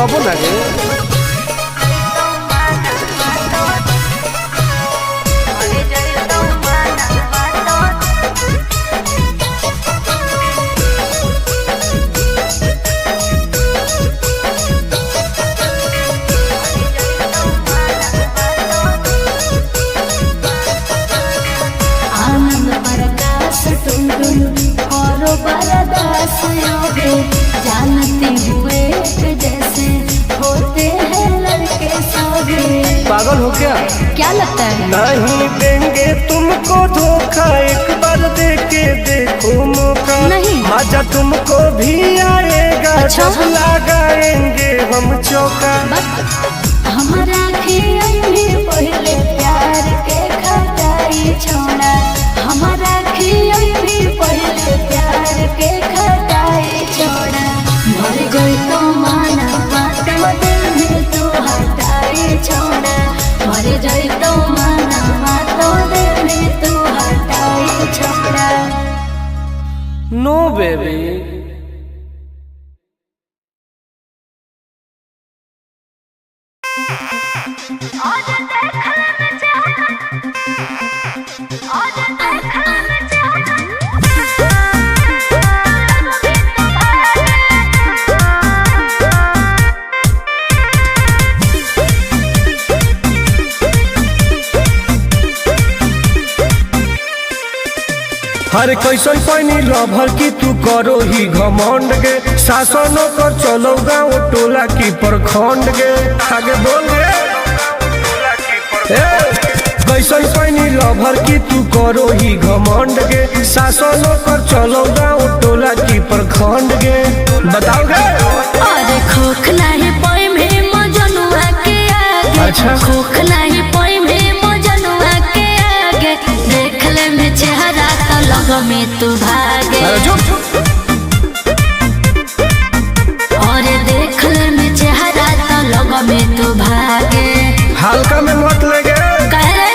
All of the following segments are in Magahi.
कबो ना गे। आनंद प्रकाश टुनटुन और बरदास योगे, जानते हुए एक जैसे होते हैं लड़के सागे। पागल हो क्या? क्या लगता है? नहीं देंगे तुमको धोखा, एक बार दे के देखो मौका। नहीं। मजा तुमको भी आएगा। अच्छा। जब लगाएंगे हम चौका। हमारा खियाई में पहले प्यार के खटाई छोड़ा, हमारा खियाई में पहले प्यार के खटाई छोड़ा। मर गई तो माना बात दिल में तू हटाई छोड़ा, मर गई तो माना बात दिल में तू हटाई छोड़ा। No baby. हर कैसन पैनी लभर की तू करो ही घमंड गे, शासनो कर चलो गाँव टोला की प्रखंड गे। आगे बोल गे। ए, कैसन पैनी लभर की तू करो ही घमंड गे, शासनो कर चलो गाँव टोला की प्रखंड गे। बताओ गे। अरे खोख नाही पोई में मजनुआ के आगे। अच्छा। खोख नाही पोई में मजनुआ के आगे, देख ले में चेहरा तो लग में तू भागे। अरे चुप। अरे देख ले में चेहरा तो लग में तू भागे। हल्का में मत ले गे। कह रे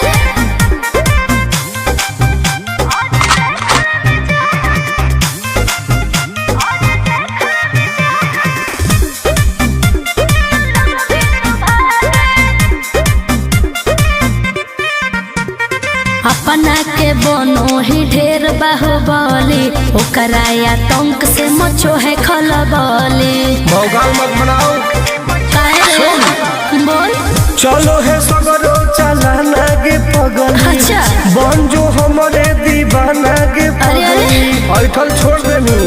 अपना के बनो ही ढेर बाहुबली, ओकरा आतंक से मचो है खलबली। भौकाल मत बनाओ। काहे रे? बोल। चलो है सगरो चलाना गे पगली। अच्छा। बन जो हमारे दीवाना गे अरे, अरे। पगली। ऐठल छोड़ देनी।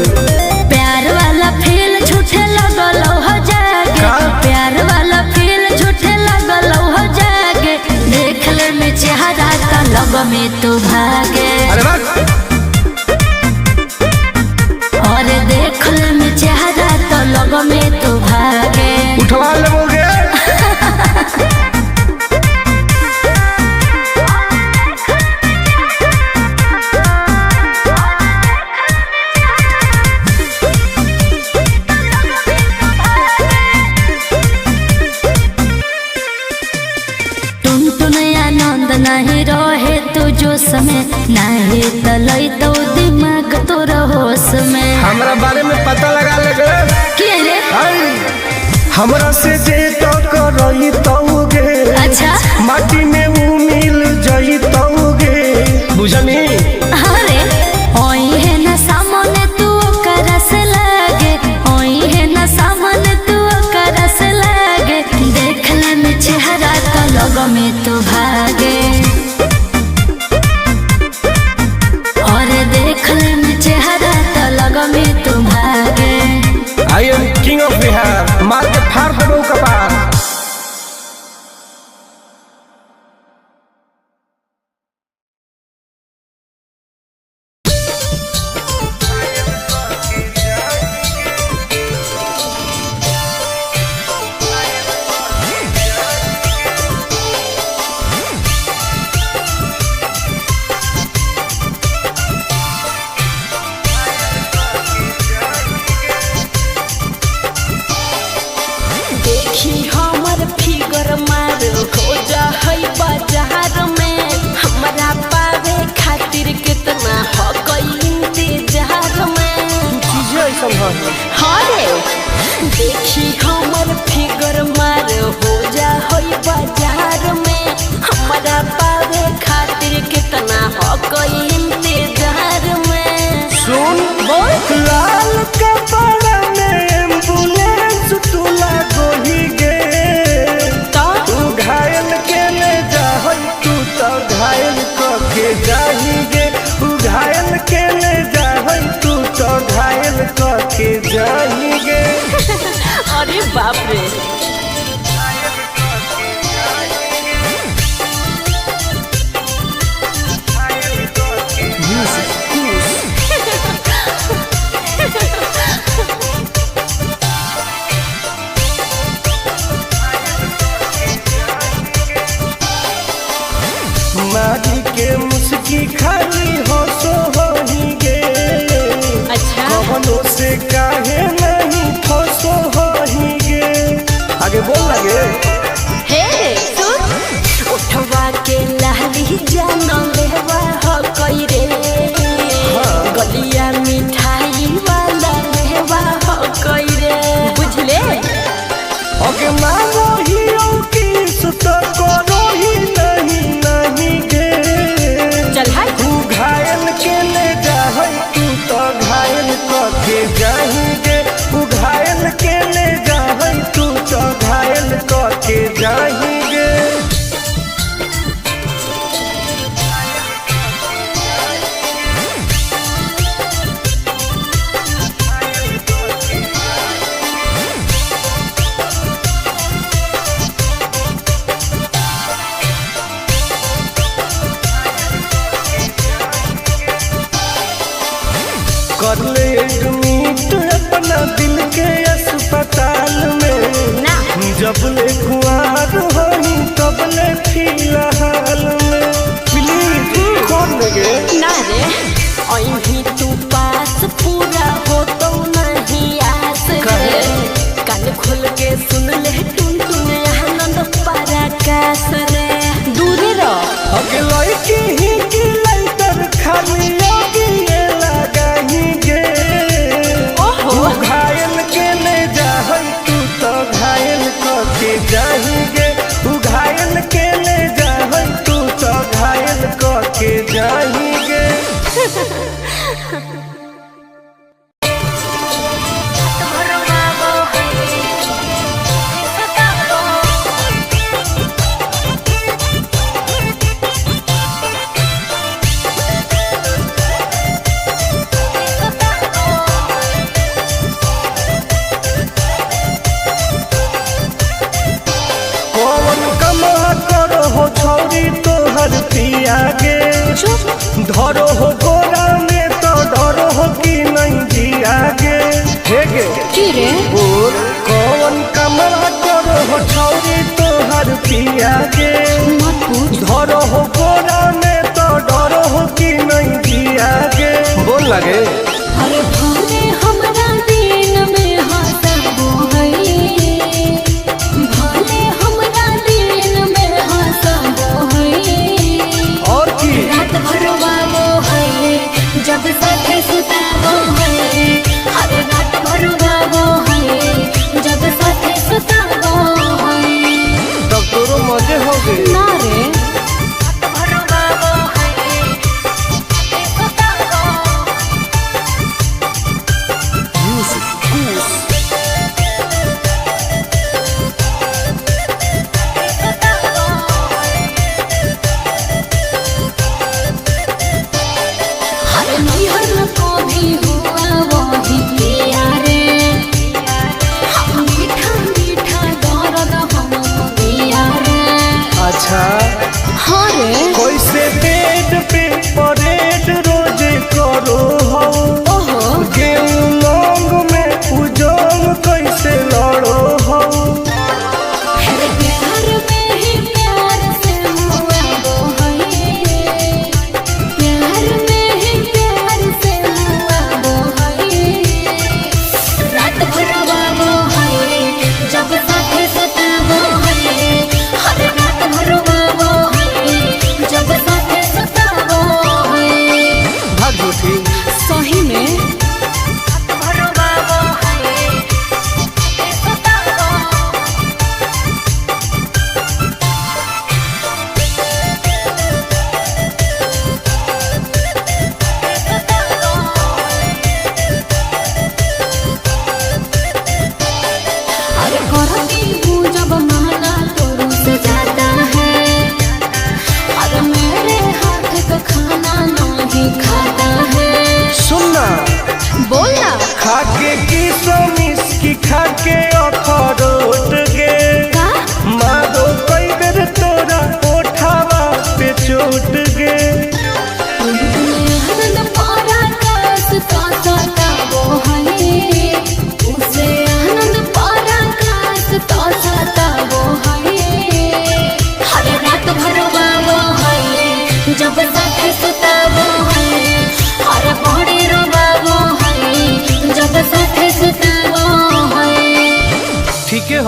प्यार वाला फील झूठे लगल हो जागे। का? प्यार वाला फील झूठे लगल हो जागे, देख ले में चेहरा तो लग में तू भागे। अरे बस। और देख ले में चेहरा तो लग में तू भागे। उठवा लेबोगे। टुन टुन आनंद नहीं रहे तू जोश में, नहीं तलई तो दिमाग तोर होश में। हमरा बारे में पता लगा ले गे। के रे? आई, हमरा से जे तो करई तौगे। अच्छा। माटी में ऊ मिल जई तौगे। बुझनी? हाँ रे। ओई है ना सामने तू ओकरा से लागे, ओई है ना सामने तू ओकरा से लागे, देख ले में चेहरा तो लग में तू भागे। और देख ले में चेहरा तो लग में तू भागे। I am king of Bihar. मार के फाड़ देबो कपार। देखी हमर फिगर मार हो जा है बाजार में, हमरा पावे खातिर कितना हो गई इंतजार में। चीजें ऐसन हई। हाँ रे। देखी हमर फिगर मार हो जा होई बाजार में। हमरा पावे खातिर कितना हो कोई इंतजार में। सुन बोल। लाल कपड़ा में एम्बुलेंस तू लागोही गे। तो तू घायल के ले जाहई तू तो घायल कके जाही गे। तू घायल के ले जाहई तू तो घायल कके जाही गे। अरे बाप रे। मारी के मुस्की खाली हो सो होही गे। अच्छा। कवनो से काहे नहीं फसो होही गे। आगे बोल लगे। हे सुन, उठवा के लाली जान लेवा हो कोई रे। गलिया मिठाई वाला लेवा हो कोई रे। बुझले। ओके मानो ही ओ किस तो करो ही नहीं नहीं गे। चल हाय। तू घायल के ले जाहई तू तो घायल कके जाही गे। तू घायल के ले जाहई तू तो घायल कके जाही गे। कर ले एडमिट अपना दिल के अस्पताल में। ना। जब ले कुआर होही तब ले फिलहाल में। प्लीज खोल गे। ना रे, अही तू पास पूरा हो तो नहीं आस रे। कान खोल के सुन ले टुन टुन आनंद पराकाश रे। दूरे रह। अगे लड़की ही की लाइटर खाली आगे लगाही गे। ओहो। तू घायल के ले जाहई तू तो घायल कके जाही गे। तू घायल के ले जाहई तू तो घायल कके जाही गे। कौन कमा करो हो छौरी तोहर पिया गे। धरो हो गोरा में तो डरो हो कि नहीं जिया गे। हे गे की रे? बोल। कौन कमा करो हो छौरी तोहर पिया गे। मत पूछ। धरो हो गोरा में तो डरो हो कि नहीं जिया गे। बोल लगे। अरे भोले हमरा दिन में हंसबो है। भोले हमरा दिन में हंसबो है। और की रात भर बाबो है जब साथे सुताबो है। अरे रात भर बाबो है जब साथे सुताबो है। तब तोरो मजे हो गए। ना रे। रात भर बाबो है साथे सुताबो।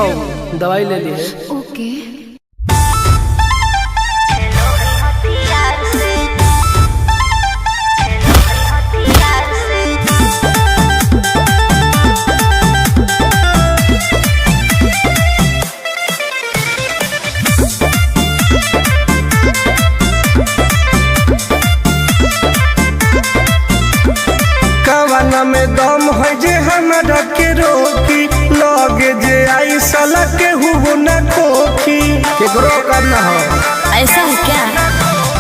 हो, दवाई ले ली है। ओके। कवना में दम है जे हमरा के रोकी, लगे जे आई साला के हुबो न कोखी। केकरो करना हो ऐसा है क्या?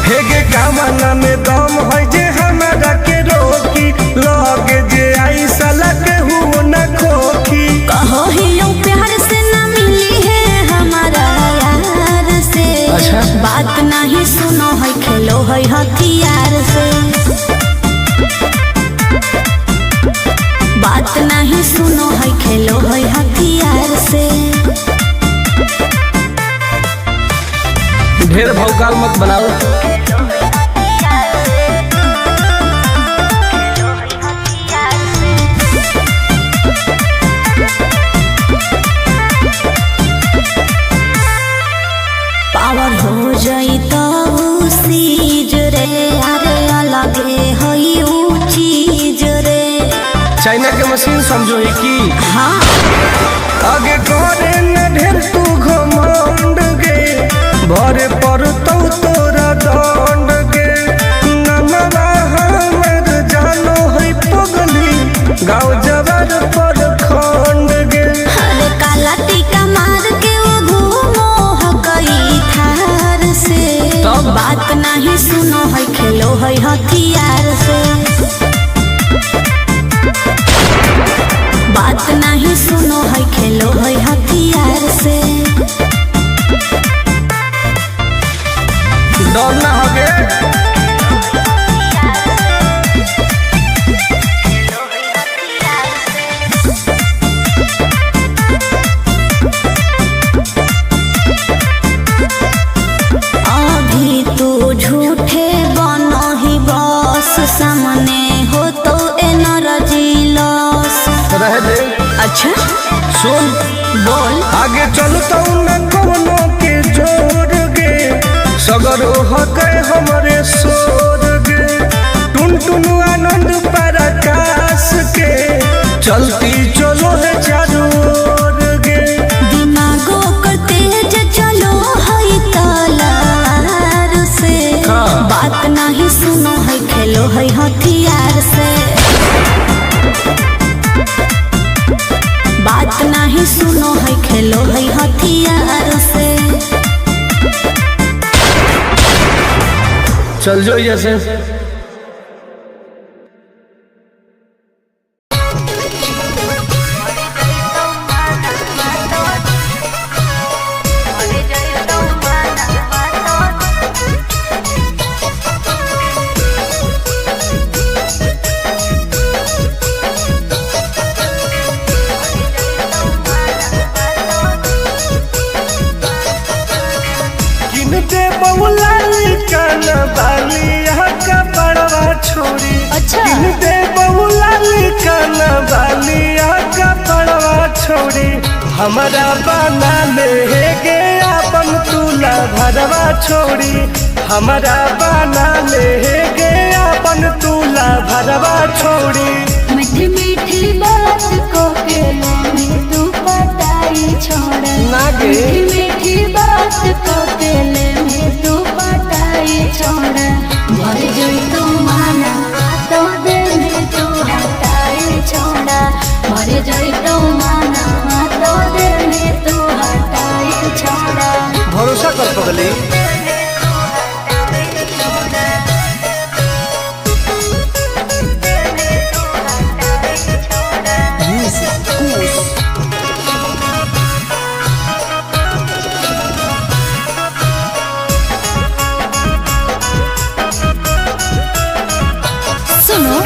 हेगे कवना में दम है जे हमरा के रोकी, लगे जे आई साला के हुबो न कोखी। कहो ही यूं प्यार से ना मिली है हमारा यार से। अच्छा। बात नहीं सुनो है खेलो है हथियार से। बात नहीं सुनो है खेलो है हथियार से। ढेर भौकाल मत बनाओ। पावर हो जाई तो सीज रे, अरे अलगे होई ऊ चीज रे। चाइना के मशीन समझो ही की। हाँ। आगे करे न ढेर तू घमंड गे, भरे पर तो तोरा दंड गे। नमवा हमर जानो है पगली, गाँव जवर पर खंड गे। अरे काला टीका मार के वो घूमो हकई थार से। तब? बात नहीं सुनो है खेलो है हथियार से। बात नहीं सुनो है खेलो है हथियार से। डर ना हो गे। अभी तू झूठे बनो ही बस, सामने हो तो एनर्जी लॉस। रह दे। अच्छा सुन बोल। आगे चलता न कोनो के जोर गे, सगर हके हमरे सोर गे। टुन टुन आनंद पराकाश के, चलती चलो है चारों ओर गे। दिमागो कर तेज चलो है तलवार से। हाँ। बात नहीं सुनो है खेलो है हथियार से। बात नहीं सुनो है खेलो है हथियार से। चल जो जैसे। किनते बहुलाली काना बालिया का बड़वा छोड़ी। अच्छा। किनते बहुलाली काना बालिया का बड़वा छोड़ी। हमारा बना ले गे अपन तुला भरवा छोड़ी। हमारा बना ले गे अपन तुला भरवा छोड़ी। मीठी मीठी बात को के में तू पटाई छोड़। ना गे। मीठी मीठी बात को के में तू पटाई छोड़। मर जोई तू माना तो दे में तू हटाई छोड़। मर जोई तू माना तो दे में तू हटाई छोड़। भरोसा कर पगली। सुनो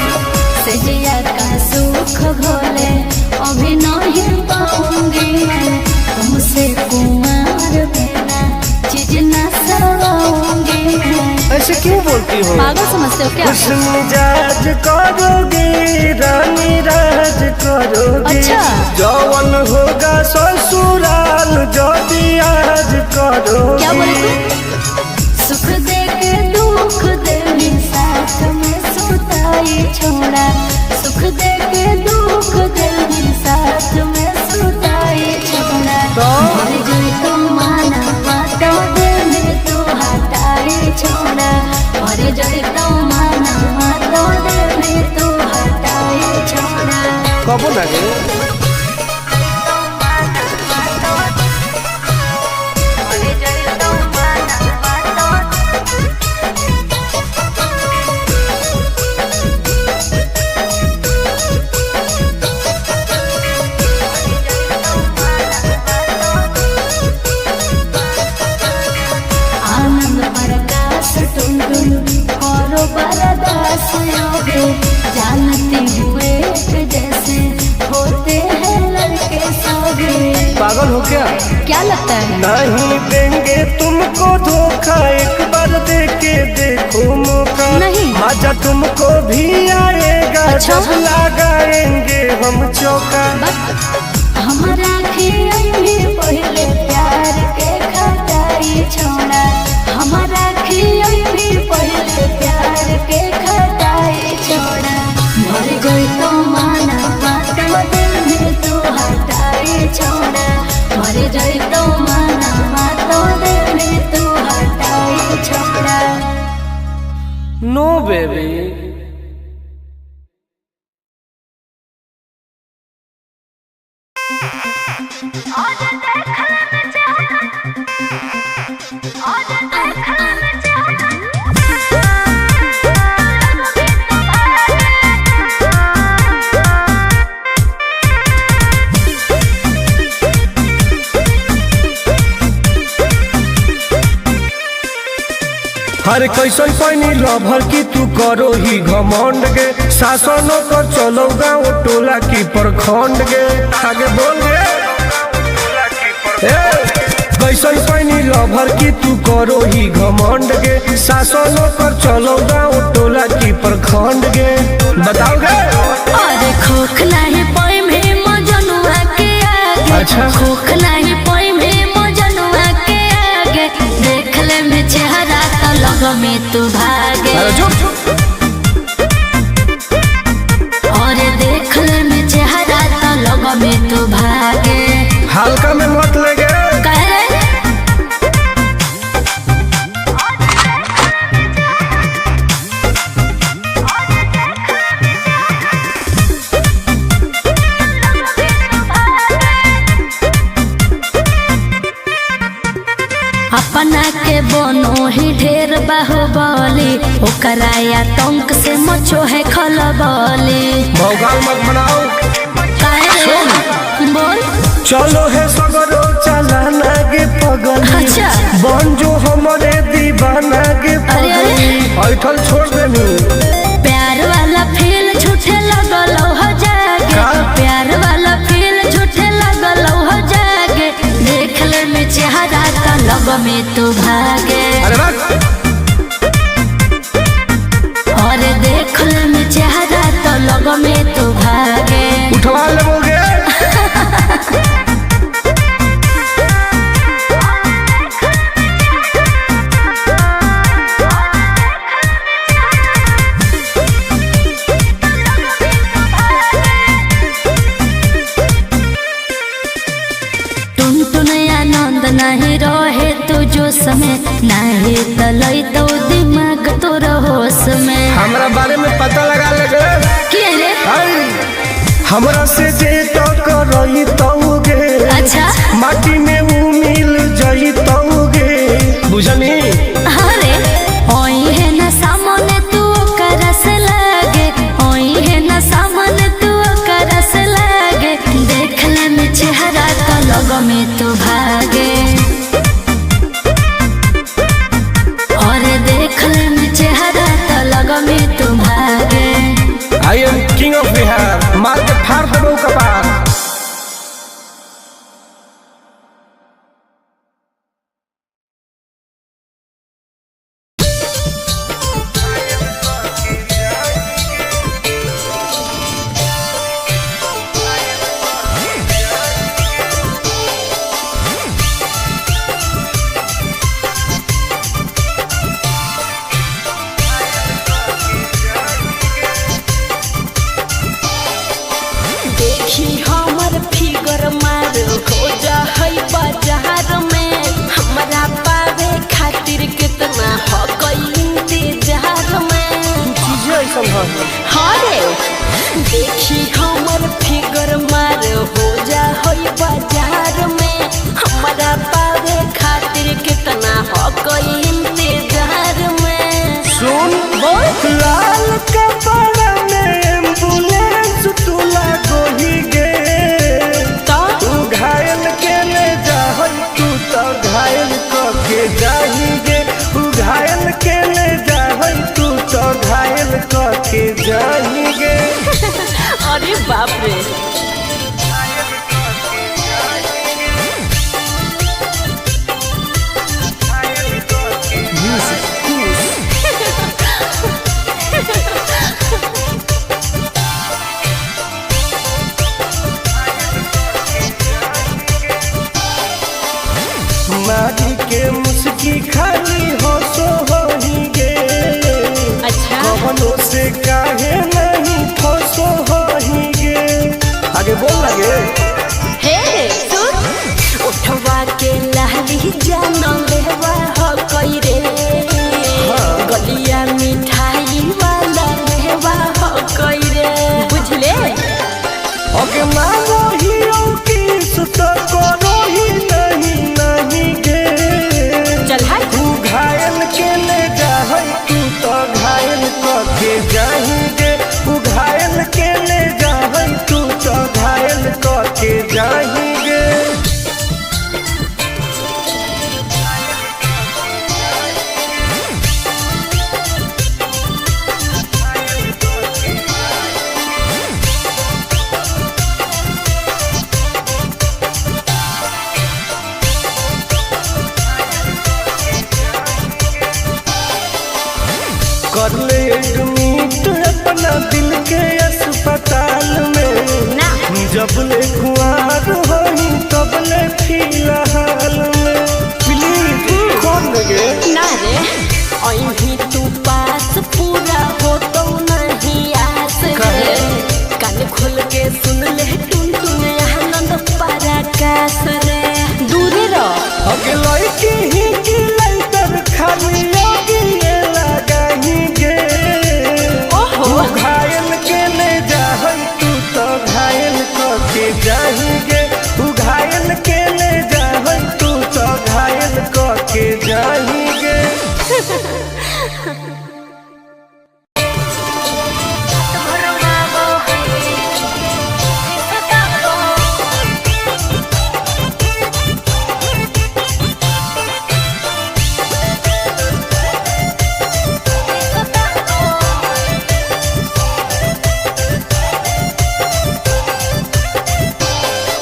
सजिया का सुख घोले अभी नहीं पाऊंगी मैं, तुमसे कुमार बिना चीज न सवाऊंगी मैं। ऐसे क्यों बोलती हो? पागल समझते हो क्या? हुस्न जाज करोगे रानी राज करोगे। अच्छा। जवन होगा ससुराल कबो ना गे। आनंद प्रकाश टुनटुन करो बरदास योगे, जानते हुए एक जैसे होते हैं लड़के सोगे। पागल हो क्या? क्या लगता है? नहीं देंगे तुमको धोखा, एक बार दे के देखो मौका। नहीं। मजा तुमको भी आएगा। अच्छा। जब लगाएंगे हम चौका। हमारा खियाई पहले प्यार के खटाई छोड़ा, हमारा खियाई पहले प्यार के खटाई छोड़ा। मर गई तो माना बात दिल में तू हटाई छोड़ा, मर गई तो माना बात दिल में तू हटाई छोड़ा। No baby. हर कैसन पैनी लभर की तू करो ही घमंड गे, शासनो कर चलो गाँव टोला की प्रखंड गे। आगे बोल गे। ए, कैसन पैनी लभर की तू करो ही घमंड गे, शासनो कर चलो गाँव टोला की प्रखंड गे। बताओ गे। अरे खोखला ही पोई में मजनुआ के आगे। अच्छा। खोखला ही पोई में मजनुआ के आगे, देख ले में चेहरा तो लग में तू भागे। अरे चुप। अरे देख ले में चेहरा तो लग में तू भागे। हल्का में मत ले गे। कह रे अपना के बनो ही ढेर बाहुबली, ओकरा आतंक से मचो है खलबली। भौकाल मत बनाओ। काहे रे? बोल। चलो है सगरो चलाना गे पगली। अच्छा। बन जो हमारे दीवाना गे अरे, अरे। पगली। ऐठल छोड़ देनी। प्यार वाला फील झूठे लगल हो जागे। का? प्यार वाला फील झूठे लगल हो जागे, देख ले में चेहरा तो लग में तू भागे। अरे बस। और देख ले में चेहरा तो लग में तू भागे। उठवा ले बोगे। टुन टुन आनंद नहीं रहे तू जोश में, नहीं तलई तो दिमाग तोर होश में। हमरा बारे में पता लगा ले गे। के रे? आई, हमरा से जे टकरई तौगे। अच्छा। माटी में ऊ मिल जई तौगे। बुझनी? अरे ओई है न सामने तू करस लागे, ओई है न सामने तू करस लागे, देख ले में चेहरा तो लग में तू भागे। और देख ले में चेहरा तो लग में तू भागे। I am king of Bihar. मार के फाड़ देबो कपार। देखी हमर फिगर मार हो जा है बाजार में, हमरा पावे खातिर कितना हो इंतजार में। चीजें ऐसन है। हाँ रे, देखी हमर फिगर घायल करके जाही गे। अरे बाप रे। मारी के मुस्की खाली हो सो होही गे। अच्छा। कवनो से काहे नहीं फसो होही गे। आगे बोल लगे। हे सुन, उठवा के लाली जान लेवा हो कई रे, गलिया मिठाई वाला लेवा हो कई रे, बुझले। ओके मानो ही किस तो करो ही नहीं नहीं गे। चल हट। तू घायल के ले जाहई तू तो घायल करके जाही गे। तू घायल के ले जाहई तू तो घायल करके जाही गे। कर ले एडमिट अपना दिल के अस्पताल में। ना। जब ले कुआर होही तब ले फिलहाल में। प्लीज कौन लगे। ना रे, अही तू पास पूरा हो तो नहीं आस रे, कान खोल के सुन ले टुन टुन आनंद पराकाश रे, दूरे रह। अगे लड़की ही की लाइटर खाली आगे लगाही गे। ओहो। तू घायल के ले जाहई तू तो घायल करके जाही गे। तू घायल के ले जाहई तू तो घायल करके जाही गे।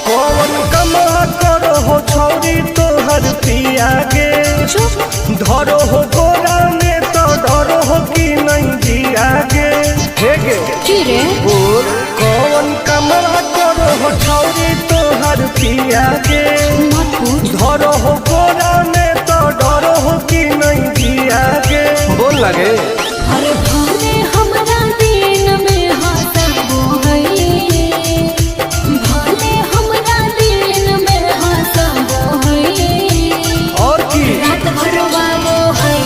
कौन कमा करो हो छौरी तोहर पिया गे। धरो हो गोरा में तो डरो हो कि नहीं जिया गे। हे गे की रे? बोल कौन कमा करो हो छौरी तोहर पिया गे। मत पूछ। धरो हो गोरा में तो डरो हो कि नहीं जिया गे। बोल लगे। अरे भोले हमरा दिन में हंसबो है, भोले हमरा दिन में हंसबो है, और की रात भर बाबो है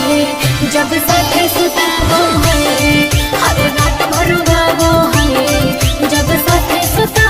जब साथे सुताबो है, अरे रात भर बाबो है जब साथे सुताबो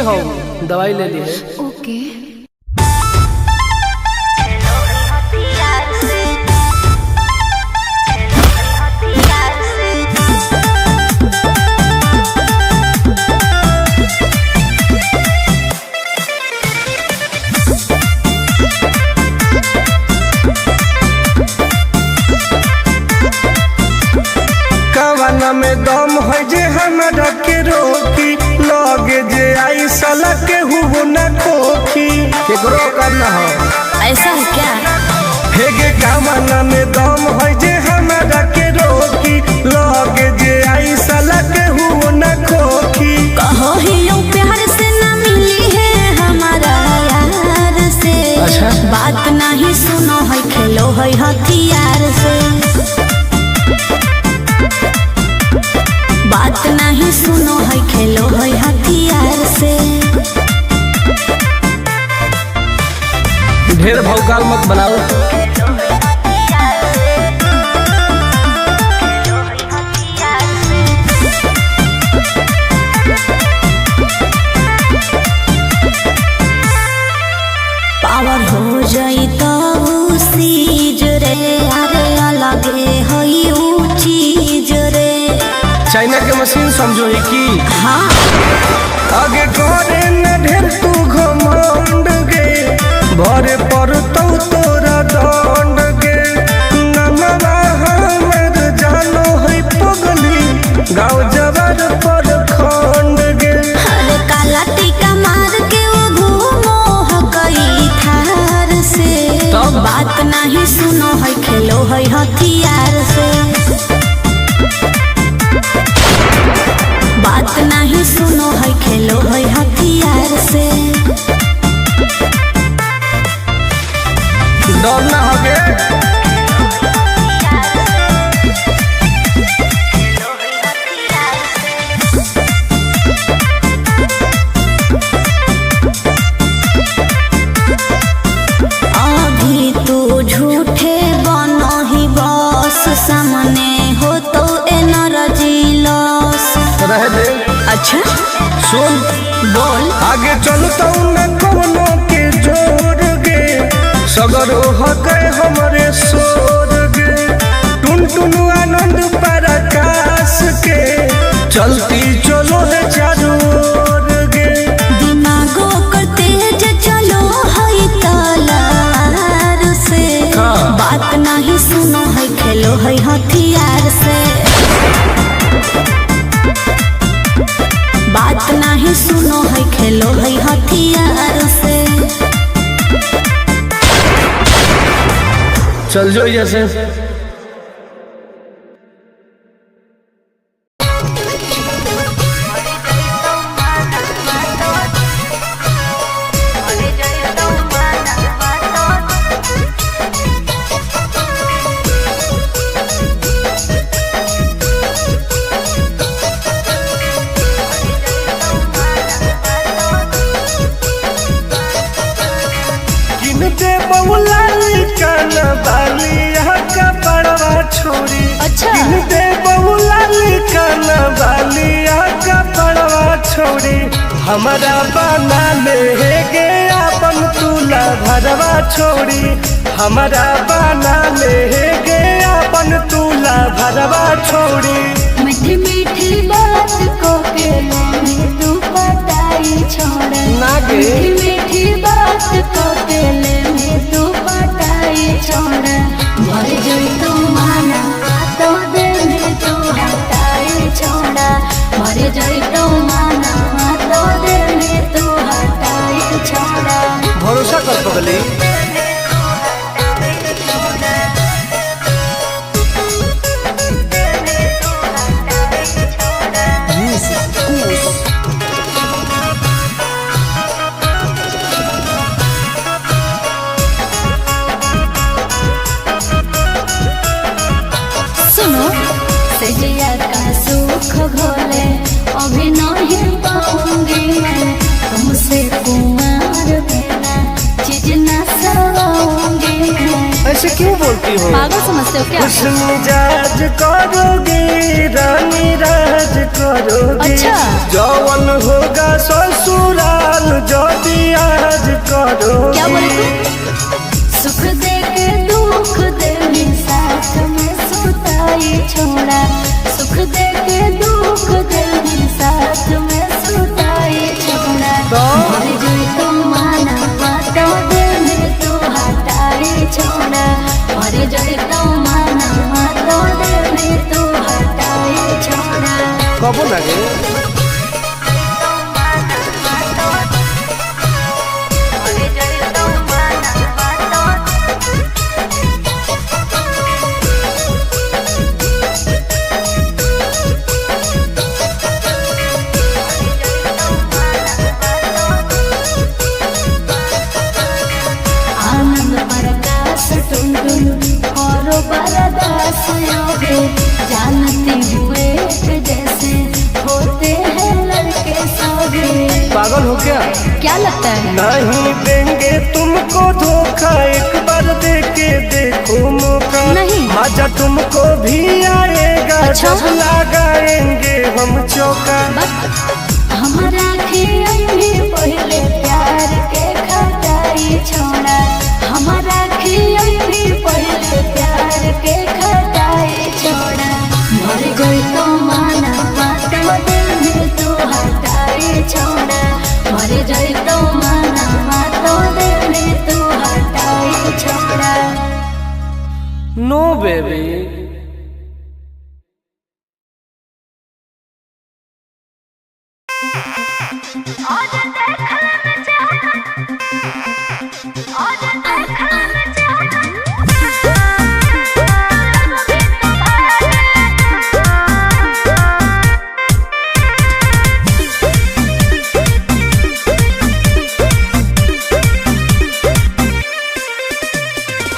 हौ, दवाई ले ली है। ओके। कवना में दम है जे हमरा के रोकी, लगे जे आई साला के हुओ न खोखी। केकरो करना हो ऐसा है क्या? हेगे कवना में दम है जे हमरा के रोकी, लगे जे आई साला के हुओ न खोखी। कहो ही यूं प्यार से ना मिली है हमारा यार से। अच्छा। बात नहीं सुनो है, खेलो है हथियार से। बात नहीं सुनो है, खेलो है हथियार से। ढेर भौकाल मत बनाओ। पावर हो जाई तो सीज रे, अरे अलगे है ऊ चीज रे। चाइना के मशीन समझो ही की। हाँ। आगे करे न ढेर तू घमंड गे, भरे पर तो तोरा दंड गे। नमवा हमर जानो है पगली, गाँव जवर पर खंड गे। अरे काला टीका मार के वो घूमो हकई थार से। तब? बात नहीं सुनो है, खेलो है हथियार से। बात नहीं सुनो है, खेलो है हथियार से। डर ना हो गे। अभी तू झूठे बनो ही बस, सामने हो तो एनर्जी लॉस। रह दे। अच्छा। सुन। बोल। आगे चलता न कोनो के जोर गे, सगरो हके हमरे शोर गे। टुन टुन आनंद पराकाश के चलती चलो है चारू ओर गे। दिमागो कर तेज चलो है तलवार से। हाँ। बात नहीं सुनो है, खेलो है हथियार से। बात नहीं सुनो है, खेलो है हथियार से। चल जो जैसे। किन दे बहुलाली कान बाली का बड़वा छोरी। अच्छा। किन दे बहुलाली कान बाली का बड़वा छोरी, हमारा बना ले गे अपन तुला भरवा छोरी। हमारा बना ले गे अपन तुला भरवा छोरी। मीठी मीठी बात को के लेने तू पटाई छोड़। ना गे। मीठी मीठी बात को के लेने तू पटाई छोड़। भर जोई तू माना तो देने तू हटाई छोड़ा। भर जोई तू माना तो देने तू हटाई छोड़ा। भरोसा कर पगली। बोलती हो? पागल समझते हो क्या? हुस्न मिजाज करोगे रानी राज करोगे। अच्छा। जवन होगा ससुराल जदी आज करोगे। क्या बोले तू? सुख दे के दुख दे में साथ में सुताई छोड़ा। सुख दे के दुख दे में साथ में सुताई छोड़ा। तो? मर जाई तो माना माता दे में तू हटाई छोड़ा। मर जाई तो माना माता दे में तू हटाई छोड़ा। कबो लगे? आनंद प्रकाश टुनटुन और बरदास योगे जानते हुए एक जैसे होते हैं लड़के सोगे। पागल हो क्या? क्या लगता है? नहीं देंगे तुमको धोखा, एक बार दे के देखो मौका। नहीं। मजा तुमको भी आएगा। अच्छा। जब लगाएंगे हम चौका। बस हमारा खियाई पहले प्यार के खटाई छोड़ा। हमारा खियाई पहले प्यार के खटाई छोड़ा। मर गई तो माना माता दिल में तू हटाई छोड़ा। मर गई तो माना माता दिल में तू हटाई छोड़ा। No baby.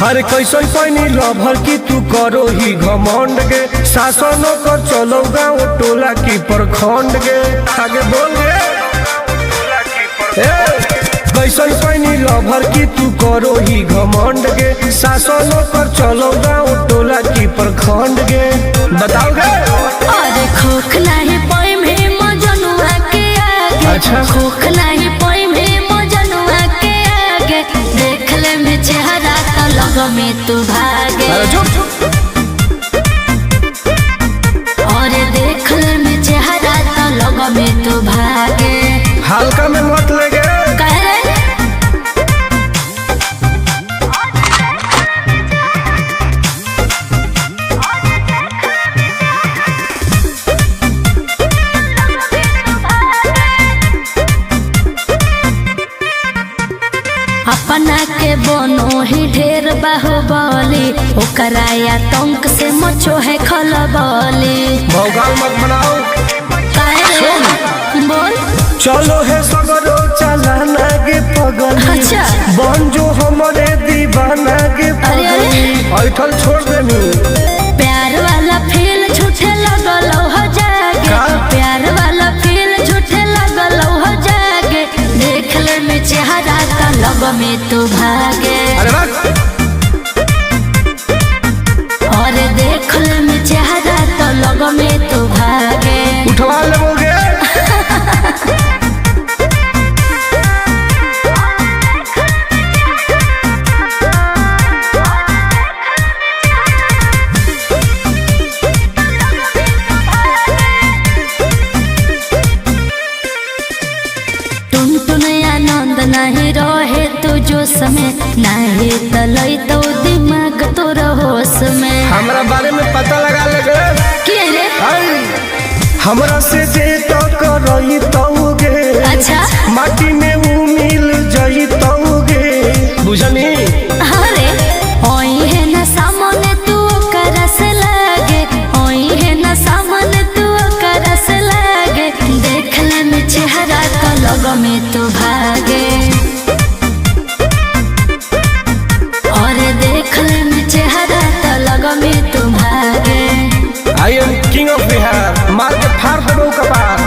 हर कैसन पैनी लभर की तू करो ही घमंड गे, शासनो कर चलो गाँव टोला की प्रखंड गे। आगे बोल गे। ए, कैसन पैनी लभर की तू करो ही घमंड गे, शासनो कर चलो गाँव टोला की प्रखंड गे। बताओ गे। अरे खोख नाही पाई में मजनुआ के आगे। अच्छा। खोख नाही पाई में मजनुआ के आगे। देख ले में चेहरा तो लग में तू भागे। अरे चुप। अरे देख ले में चेहरा तो लग में तू भागे। हल्का में मत ले गे। कह रे अपना के बनो ही ढेर बाहुबली, ओकरा आतंक से मचो है खलबली। भौकाल मत बनाओ। काहे रे? बोल। चलो है सगरो चलाना गे पगली। अच्छा। बन जो हमारे दीवाना गे अरे, अरे। पगली। ऐठल छोड़ देनी। प्यार वाला फील झूठे लगल हो जागे। का? प्यार वाला फील झूठे लगल हो जागे। देख ले में चेहरा तो लग में तू भागे। अरे बस। और देख ले में चेहरा तो लग में तू भागे। उठवा लेबोगे। टुन टुन आनंद नहीं रहे तू जोश में, नहीं तलई तो दिमाग तोर होश में। हमरा बारे में पता लगा लेगे। के रे? आई, हमरा से जे तो करई तौगे। अच्छा। माटी में ऊ मिल जई तौगे। बुझनी? अरे ओई है ना सामने तू करस लागे। ओई है ना सामने तू करस लागे। देख ले में चेहरा तो लग में तू भागे। और देख ले में चेहरा तो लग में तू भागे। I am king of Bihar. मार के फाड़ देबो कपार।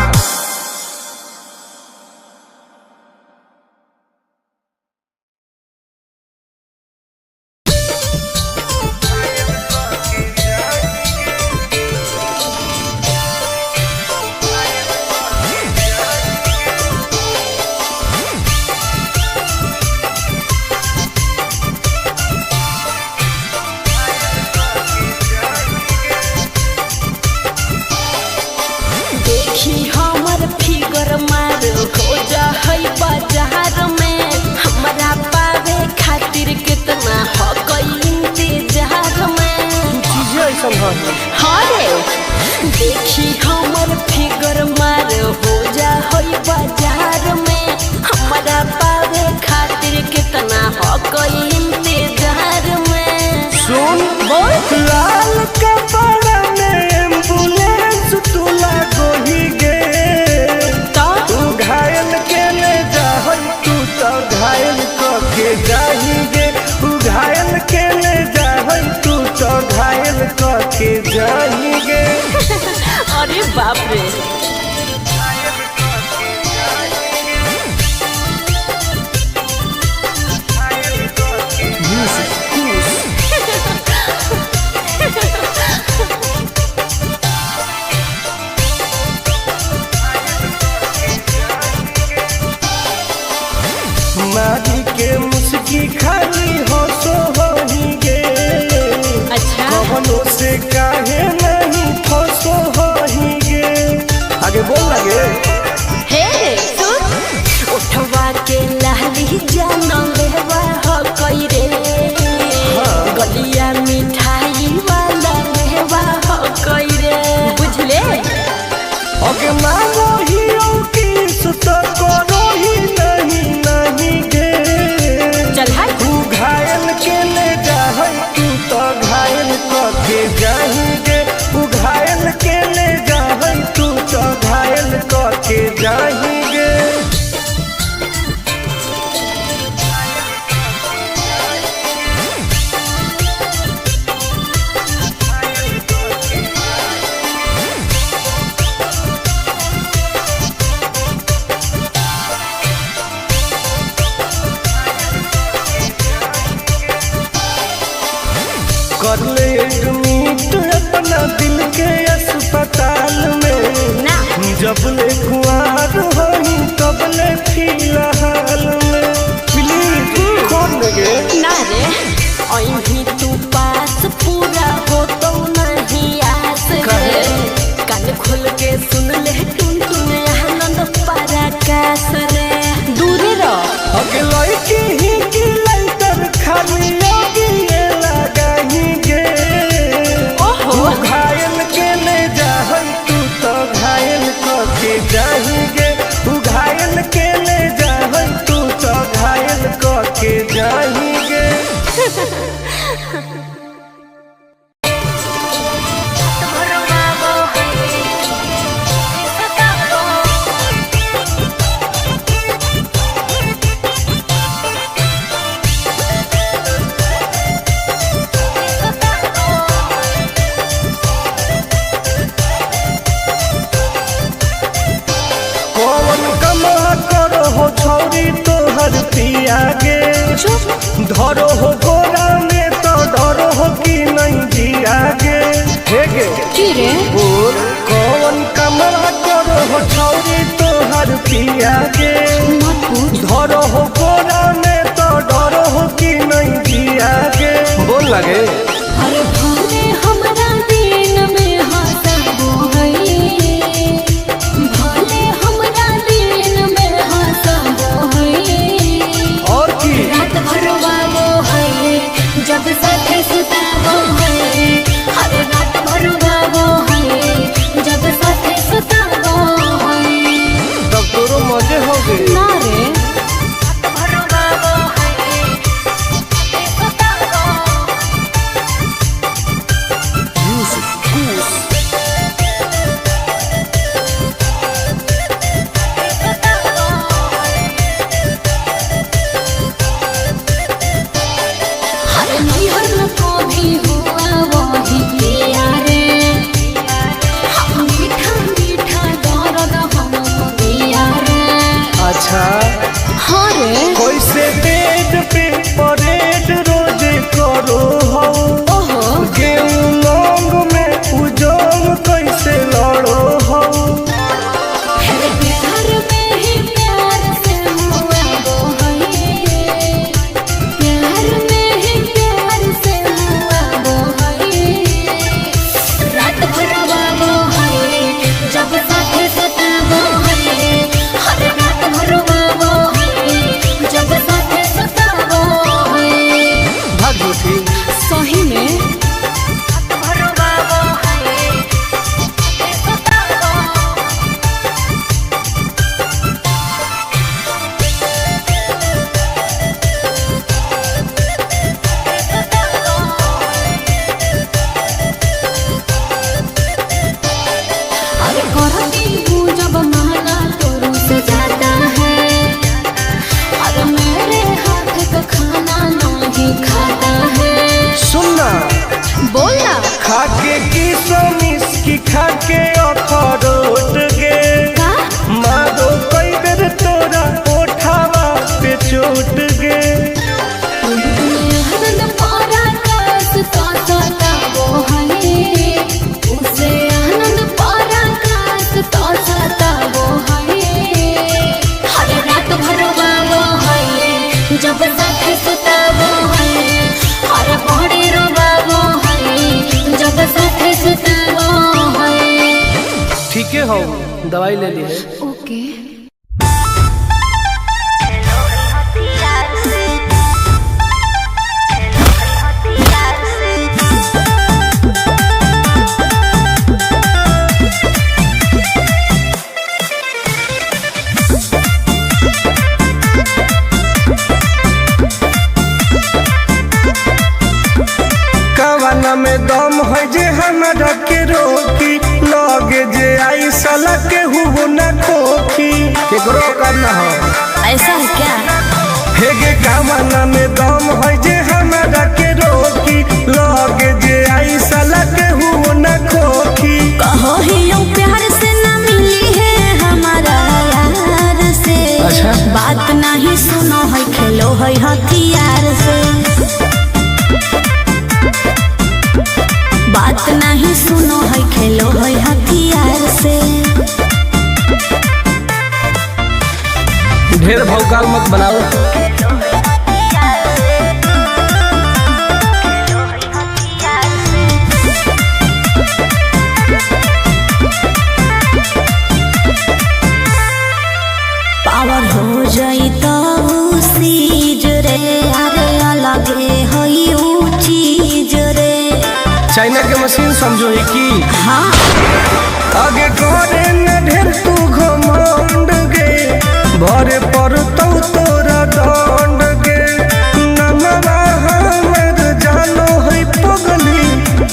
बाप रे। मारी के मुस्की खाली हो सो होही गे। अच्छा। कवनो से काहे नहीं फसो होही गे। आगे बोल लगे। हे सुन, उठवा के लाली जान लेवा हो कई रे। हाँ। गलिया मिठाई वाला लेवा हो कई रे, बुझले। अगे मांगो ही की सुत करो ही नहीं नहीं गे। चल हट। तू घायल के ले जाहई तू तो घायल करके जाही गे। तू घायल के ले जाहई तू तो घायल करके जाही गे। कर ले एडमिट अपना दिल के अस्पताल में। ना। जब ले कुआर होही तब ले फिलहाल में। प्लीज कौन लगे। ना रे, अही तू पास पूरा हो तो नहीं आस रे। कान खोल के सुन ले टुन टुन आनंद पराकाश रे, दूरे रह। अगे लड़की ही की लाइटर खाली लगी लगाही गे। ओहो। तू घायल के ले जाहई तू तो घायल करके जाही गे। तू घायल के ले जाहई तू तो घायल करके जाही गे। कौन कमा करो हो छौरी तोहर पिया गे। धरो हो गोरा में तो डरो हो कि नहीं जिया गे। हे गे की रे? बोल। कौन कमा करो हो छौरी तोहर पिया गे। मत पूछ। धरो हो गोरा में तो डरो हो कि नहीं जिया गे। बोल लगे। हर भोरे हमरा दिन में हंसबो है, भोले हमरा दिन में हंसबो है। और की रात भर बाबो है जब साथे सुताबो है। हर रात भर बाबो है जब साथे सुताबो है। तब तोरो मजे हो गए। ना रे। रात भर बाबो है साथे सुताबो। हर नैहर में कभी हुआ वही किया रे। हम मीठा मीठा दर्द हम दिया रे। अच्छा। हाँ रे। कैसे बेड पे परेड रोज करो हो। ओहो। गेहूं लौंग में उजोग कैसे लड़ो हो। हर प्यार में ही प्यार से हुआ वो है, प्यार में ही प्यार से हुआ वो है। रात भर बाबो है जब साथे सताबो है। हर रात भर बाबो है जब साथे सताबो है। भाग झूठी। सही में। रात भर बाबो है साथे सताबो। अरे करती हूँ जब माना तो रुस जाता है। अरे मेरे हाथ का खाना नहीं खाता है। सुनना। बोलना। खाके की समिस की खाके अखरोट। जब साथ सुताबो है और बड़ी रोबाबो है जब साथ सुताबो है। ठीक है, हो दवाई ले ली है। ओके। कवना में दम है जे हमरा के रोकी, लगे जे आई साला के हुओ न खोखी। केकरो करना हो ऐसा है क्या? हेगे कवना में दम है जे हमरा के रोकी, लगे जे आई साला के हुओ न खोखी। कहो ही यूं प्यार से ना मिली है हमारा यार से। अच्छा। बात नहीं सुनो है खेलो है हथियार से। बात नहीं सुनो है खेलो है हथियार से। ढेर भौकाल मत बनाओ। पावर हो जाई तो सीज रे, अरे अलगे होई ऊ चीज रे। चाइना के मशीन समझो ही की। हाँ। आगे करे न ढेर तू घमंड गे, भरे पर तो तोरा दंड गे। नमवा हमर जानो है पगली,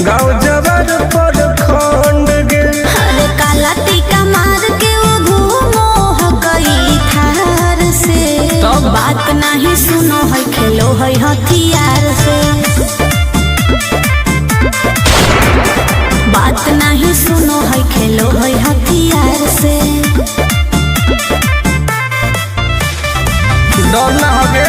गाँव जवार पर खंड गे। अरे काला टीका मार के वो घूमो ह कई थार से। तब? बात नहीं सुनो है खेलो है हथियार से। बात नहीं सुनो है खेलो है हथियार से। डर ना हो गे।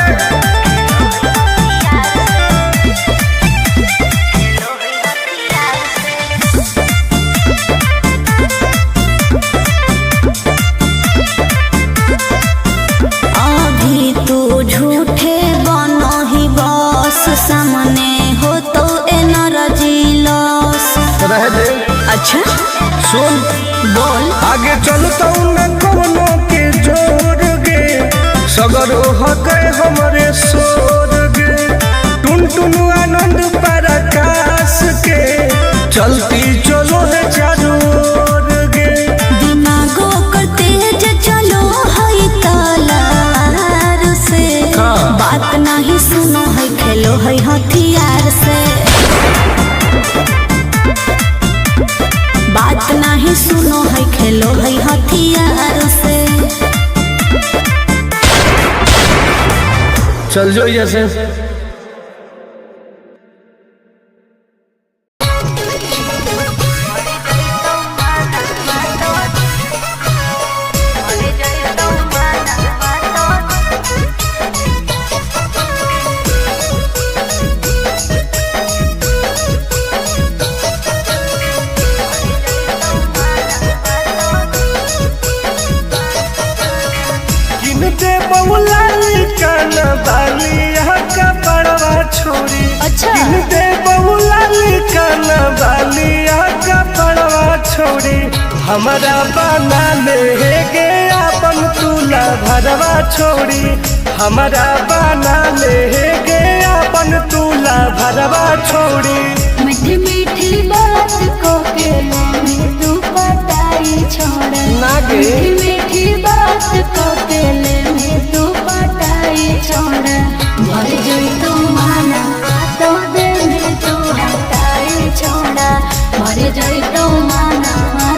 अभी तू झूठे बनो ही बस, सामने हो तो एनर्जी लॉस। रह दे। अच्छा। सुन। बोल। आगे चलता न कोनो के जोर गे, सगरो हके हमरे सोर गे। टुन टुन आनंद पराकाश के चलती चलो है चारों ओर गे। दिमागो कर तेज चलो है तलवार से। हाँ। बात नहीं सुनो है खेलो है हथियार से। बात नहीं सुनो है खेलो है हथियार से। चल जो जैसे। किनते बहुलाली कान बालिया का बड़वा छोरी। अच्छा। किनते बहुलाली कान बालिया का बड़वा छोरी, हमारा बना ले गे अपन तुला भरवा छोरी। हमारा बना ले गे अपन तुला भरवा छोरी। मीठी मीठी बात को के में तू पटाई छोड़। ना गे। मीठी मीठी बात को के में तू पटाई छोड़। भर जोई तू माना तो दे में तू हटाई छोड़। भर जोई तू माना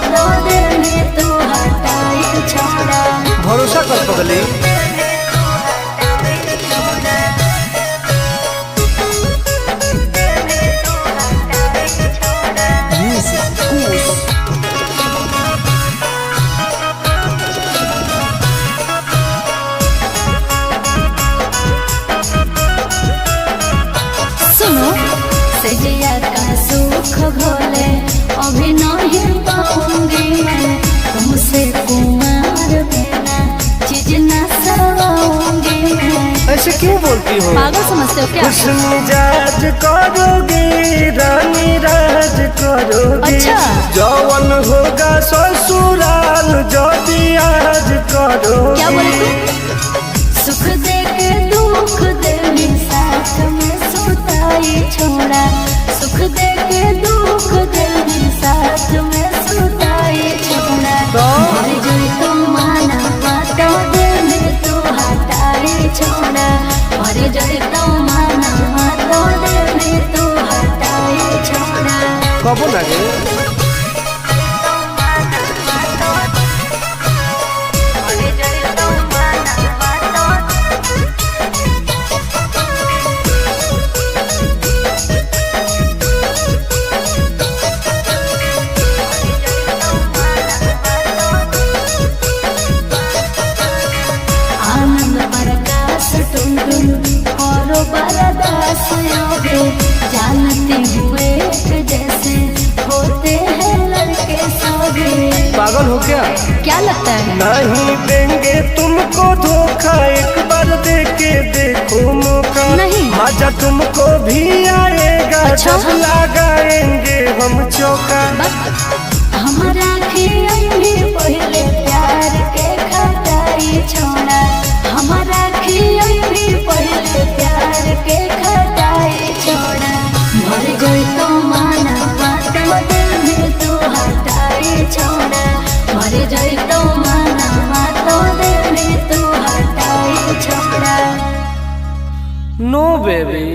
तो दे में तू हटाई छोड़। भरोसा कर पगली। ऐसे क्यों बोलती हो? पागल समझते हो क्या? खुश मिजाज करोगे रानी, राज करोगे। अच्छा। जवन होगा ससुराल जदी आज करोगे। क्या बोले तू? सुख दे के दुख दे में साथ में सुताई छोड़ा। सुख दे के दुख दे में साथ में सुताई छोड़ा। तो? मर जोई तो माना माता दे में तू हटाई छोड़ा। मर जोई तो माना माता दे में तू हटाई छोड़ा। कबो लगे? आनंद प्रकाश टुनटुन और बरदास योगे। जानते हुए एक जैसे होते हैं लड़के सोगे। पागल हो क्या? क्या लगता है? नहीं देंगे तुमको धोखा, एक बार दे के देखो मौका। नहीं। मजा तुमको भी आएगा। अच्छा। जब लगाएंगे हम चौका। हमारा खियाई पहले प्यार के खटाई छोड़ा। हमारा खियाई पहले प्यार के खटाई छोड़ा। मर गई तो माना माता दिल में तू हटाई छोड़ा। मर गई तो माना माता दिल में तू हटाई छोड़ा। No baby.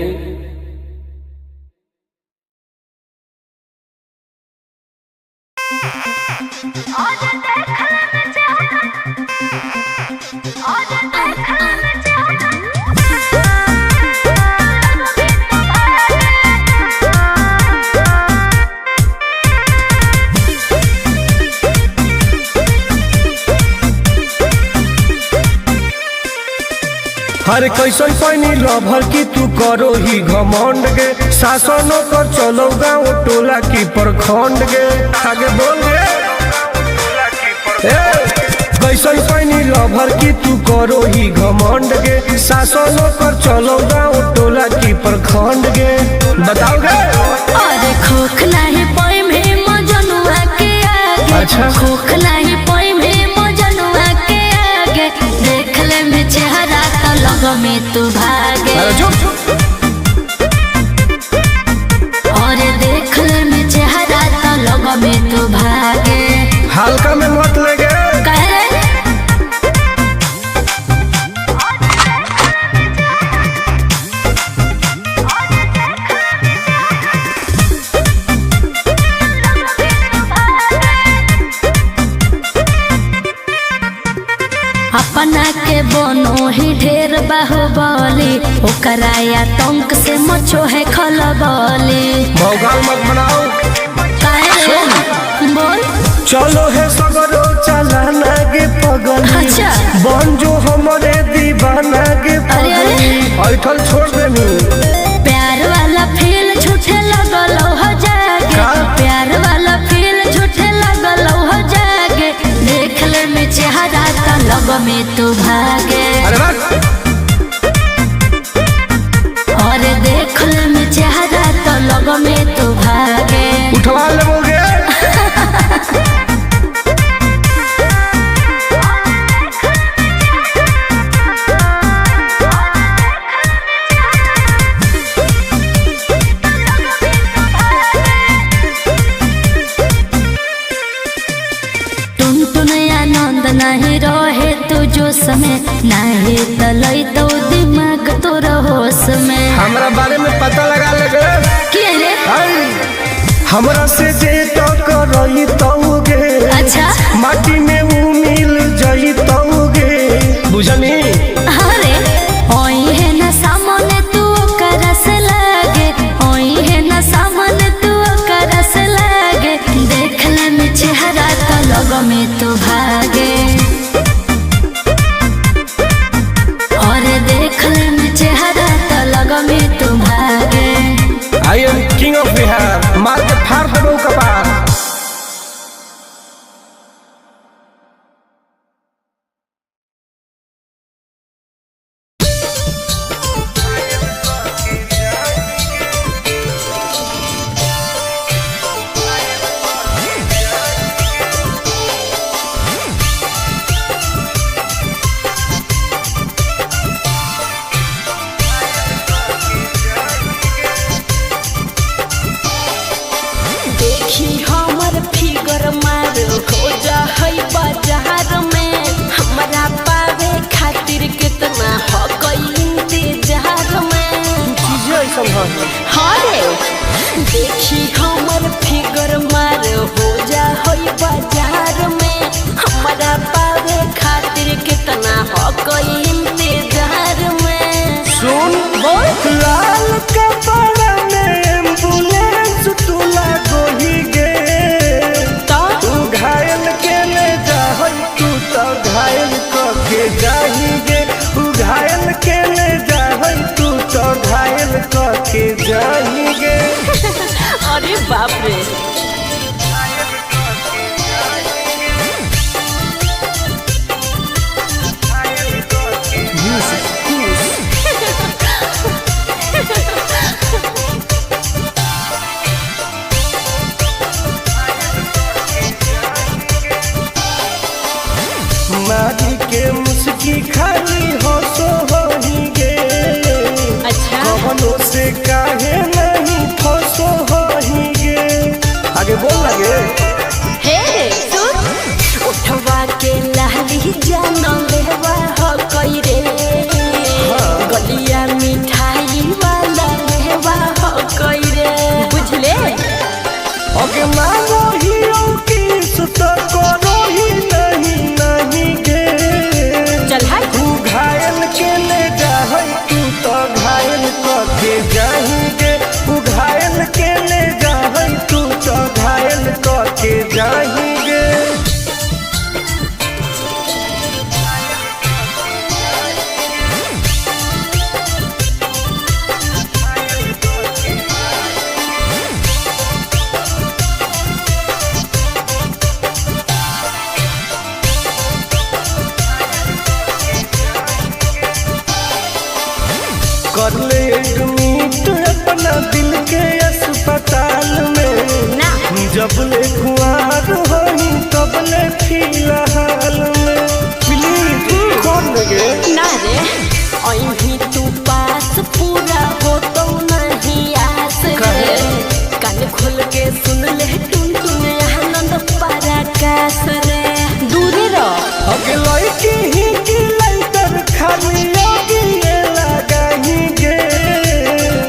हर कैसन पैनी लभर की तू करो ही घमंड गे। शासनों कर चलो गाँव टोला की प्रखंड गे। आगे बोल गे। ए, कैसन पैनी लभर की तू करो ही घमंड गे। शासनों कर चलो गाँव टोला की प्रखंड गे। बताओ गे। अरे खोखला ही पोई में मजनुआ के आगे। अच्छा। खोखला ही पोई में मजनुआ के आगे। देख ले में चेहरा तो लग में तू भागे। अरे चुप। अरे देख ले में चेहरा तो लग में तू भागे। हल्का में मत ले गे। कह रे अपना के बनो ही ढेर बाहुबली, ओकरा आतंक से मचो है खलबली। भौकाल मत बनाओ। काहे रे? बोल। चलो है सगरो चलाना गे पगली। अच्छा। बन जो हमरे दीवाना गे अरे, अरे। पगली। ऐठल छोड़ देनी। प्यार वाला फील झूठे लगल हो जागे। का? प्यार वाला फील झूठे लगल हो जागे। देख ले में चेहरा तो लग में तू भागे। अरे बस। और देख ले में चेहरा तो लग में तू भागे। उठवा लेबोगे। टुन टुन आनंद नहीं रहे तू जोश में, नहीं तलई तो दिमाग तोर होश में। हमरा बारे में पता लगा लेगे। के रे? आई, हमरा से जे टकरई तौगे। अच्छा। माटी में ऊ मिल जई तौगे। बुझनी? अरे ओई है ना सामने तू करस लागे। ओई है ना सामने तू करस लागे। देख ले में चेहरा तो लग में तू भागे। और देख ले में चेहरा तो लग में तू भागे। I am king of Bihar. मार के फाड़ देबो कपार। ले जाहै तू तो घायल करके जाही गे। अरे बाप रे। मारी के मुस्की खाली हो सो होही गे। अच्छा। कवनो से काहे नहीं फसो होही गे। आगे बोल लगे। हे सुन, उठवा के लाली जान लेवा हो कई रे, गलिया मिठाई वाला लेवा हो कई रे, बुझले। ओके मानो ही की सुत करो ही नहीं नहीं गे। चल हट। तू घायल के ले जाहै तू तो घायल करके जाही गे। तू घायल के ले जाहै तू तो घायल करके जाही गे। कर ले एडमिट अपना दिल के अस्पताल में। ना। जब ले कुआर होही तब ले फिलहाल में। प्लीज कौन लगे। ना रे, अहीं तू पास पूरा हो तो नहीं आस रे, कान खोल के सुन ले टुन टुन आनंद पराकाश रे, दूरे रह। अगे लड़की ही की लाइटर खाली आगे लगाही गे।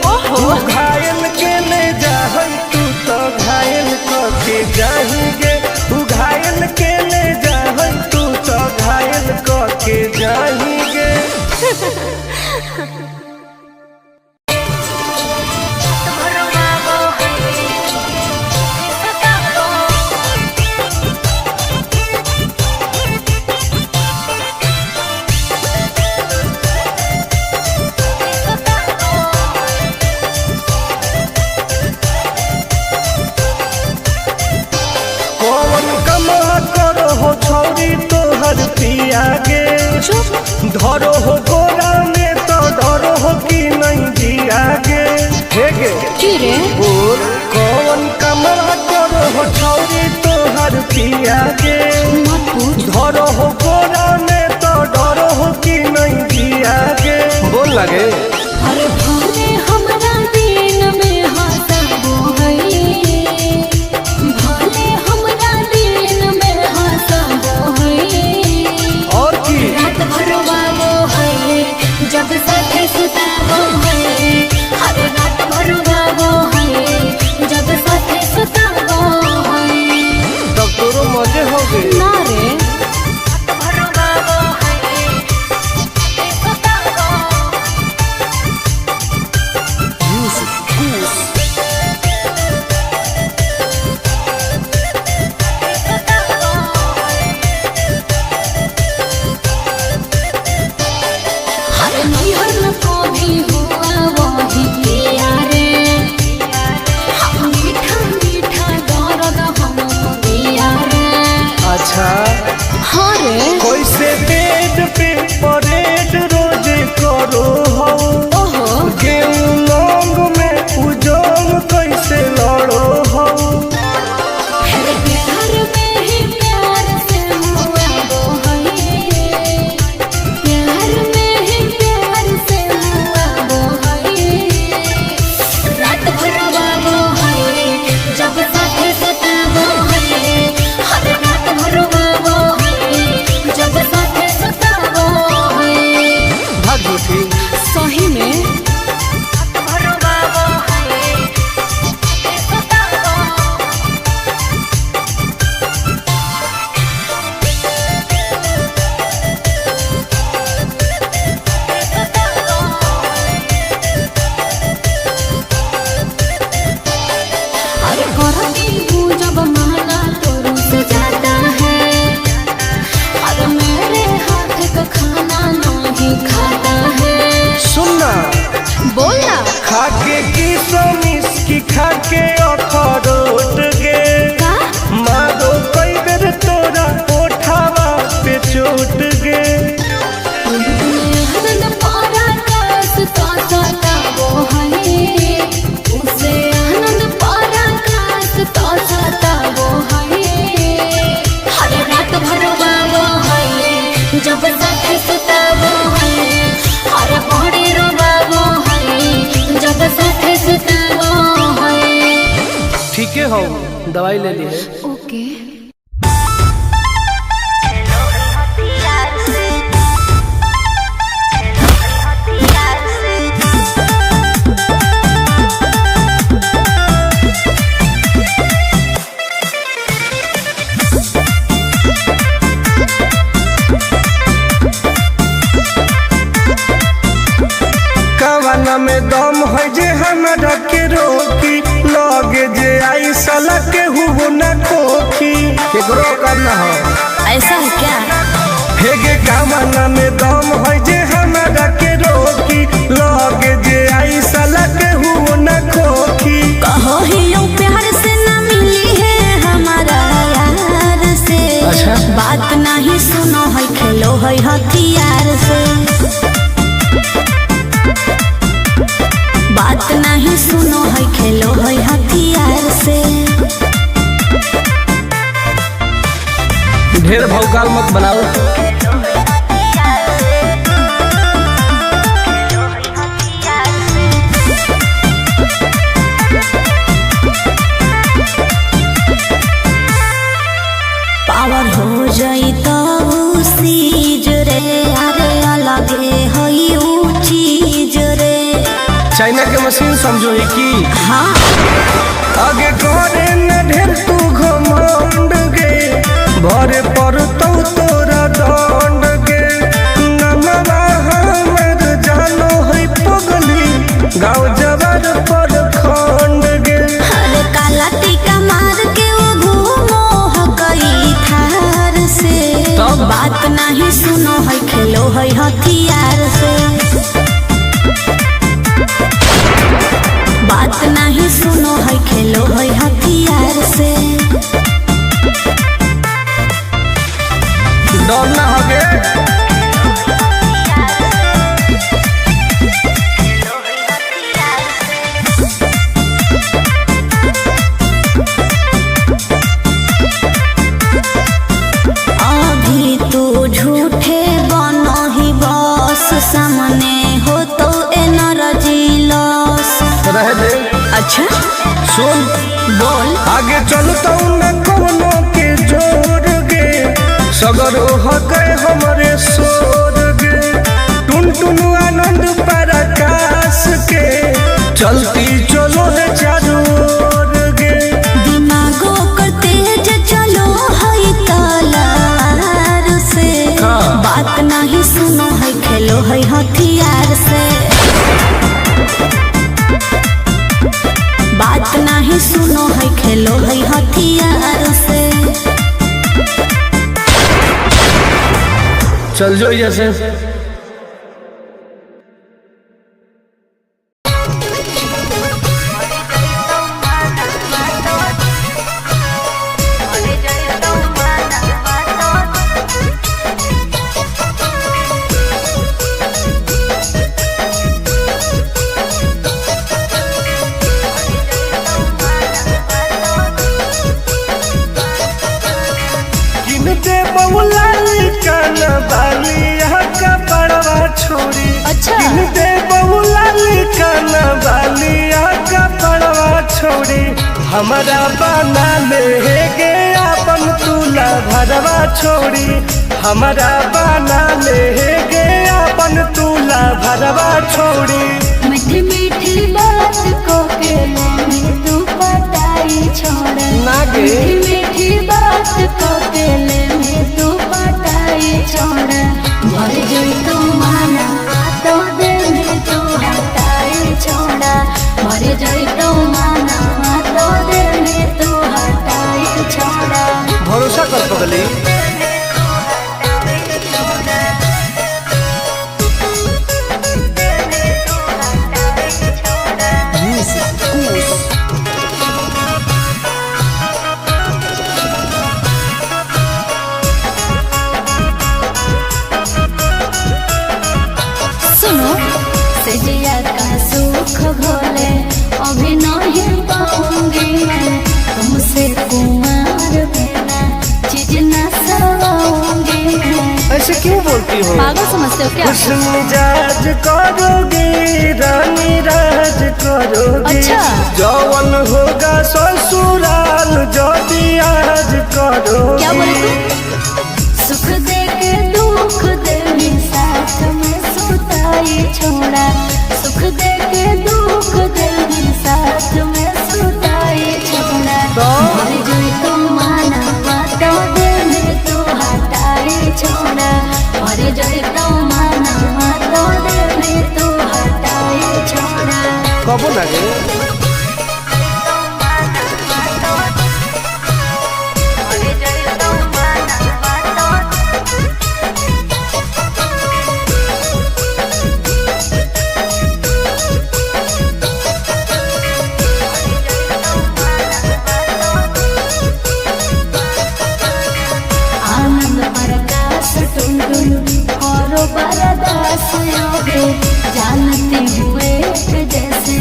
ओहो। तू घायल के ले जाहै तू तो घायल करके जाही गे। तू घायल के ले जाहै तू तो घायल करके जाही गे। कौन कमा करो हो छौरी तोहर पिया गे। धरो हो गोरा में तो डरो हो कि नहीं जिया गे। हे गे की रे? बोल कौन कमा करो हो छौरी तोहर पिया गे। मत पूछ। धरो हो गोरा में तो डरो हो कि नहीं जिया गे। बोल लगे। अरे भोले हमरा दिन में हंसबो है, भोले हमरा दिन में हंसबो है, और की रात भर बाबो है जब साथे सुताबो है, हर रात भर बाबो है जब साथे सुताबो है। तब तोरो मजे हो गए। ना रे। रात भर बाबो है साथे सुताबो। हर नैहर में को भी हुआ वही किया रे, हम मीठा मीठा दर्द हम दिया रे। अच्छा। हाँ रे। कैसे बेड पे परेड रोज करो हो। ओहो। गेहूं लौंग में उजोग कैसे लड़ो हो। हर प्यार में ही प्यार से हुआ वो है, प्यार में ही प्यार से हुआ वो है, रात भर वो है जब साथे सताबो है, हर रात भर वो है जब साथे सताबो है। भाग झूठी। सही में। रात भर वो है साथे सताबो। अरे करती हूँ जब माना तो रुस जाता है, अरे मेरे हाथ का खाना नहीं खाता है। हो, दवाई ले ली है। ओके। कवना में दम है जे हमरा के रोकी, लगे जे आई साला के हुओ न कोखी। केकरो करना हो ऐसा है क्या? हेगे कवना में दम है जे हमरा के रोकी, लगे जे आई साला के हुओ न खोखी। कहो ही यूं प्यार से ना मिली है हमारा यार से। अच्छा। बात नहीं सुनो है, खेलो है हथियार से। बात नहीं सुनो है, खेलो है हथियार से। ढेर भौकाल मत बनाओ। पावर हो जाई तो सीज रे, अरे अलगे हई ऊ चीज रे। चाइना के मशीन समझो ही की। हाँ। आगे करे न ढेर तू घमंड गे, भरे पर तो तोरा दंड गे। नमवा हमर जानो है पगली, गाँव जवर पर खंड गे। अरे काला टीका मार के वो घूमो हकई थार से। तब? बात नहीं सुनो है, खेलो है हथियार से। बात नहीं सुनो है, खेलो है हथियार से। डर ना हो गे। अभी तू झूठे बनो ही बस, सामने हो तो एनर्जी लॉस। रह दे। अच्छा। सुन। बोल। आगे चलता न कोनो के जोर गे, सगर हके हमरे सोर गे। टुन टुन आनंद पराकाश के, चलती चलो है चारों ओर गे। दिमागो कर तेज चलो है तलवार से। हाँ। बात नहीं सुनो है, खेलो है हथियार से। बात नहीं सुनो है, खेलो है हथियार से। चल जो जैसे। किनते बहुलाल कान बालिया का बड़वा छोड़ी। अच्छा। किनते बहुलाल कान बालिया का बड़वा छोड़ी, हमारा बना ले गे अपन तुला भरवा छोड़ी। हमारा बना ले गे अपन तुला भरवा छोड़ी। मीठी मीठी बात को के लेने तू पटाई छोड़। ना गे। मीठी मीठी बात को के लेने तू पटाई छोड़। भर जोई तू माना तो देने तू हटाई छोड़ा। भर जोई तू माना तो देने तू हटाई छोड़ा। भरोसा कर पगली। सुनो, सजिया का सुख घोले अभी नहीं पाऊंगी मैं, तुमसे कुमार बिना चीज न सवाऊंगी मैं। ऐसे क्यों बोलती हो? पागल समझते हो क्या? हुस्न मिजाज करोगे रानी राज करोगे। अच्छा। जवन होगा ससुराल करोगी। क्या बोले तू? सुख दे के दुख दे में साथ में सुताई छोड़ा, सुख दे के दुख दे में साथ में सुताई छोड़ा। मर जोई तो माना तो दे में तू हटाई छोड़ा, मर जोई तो माना तो दे में तू हटाई छोड़ा। कबो लगे आनंद प्रकाश टुनटुन और बरदास योगे, जानते हुए एक जैसे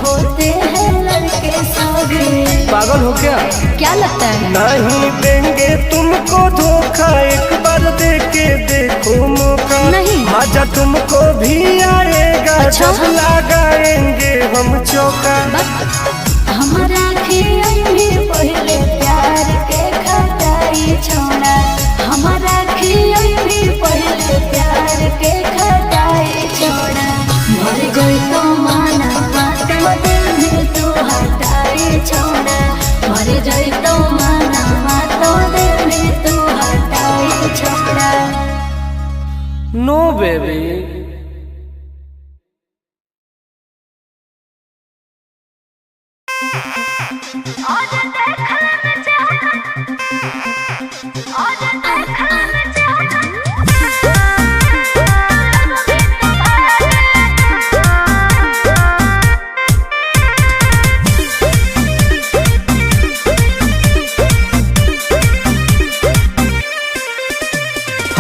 होते हैं लड़के सोगे। पागल हो क्या? क्या लगता है? नहीं देंगे तुमको धोखा, एक बार दे के देखो मौका। नहीं। मजा तुमको भी आएगा। अच्छा। जब लगाएंगे हम चौका। हमारा खियाई पहले प्यार के खटाई छोड़ा, हमारा खियाई पहले प्यार के खटाई छोड़ा। मर गई तो माना तो दिल में तू हटाई छोड़ा, मर गई तो माना तो दिल में तू हटाई छोड़ा। No baby.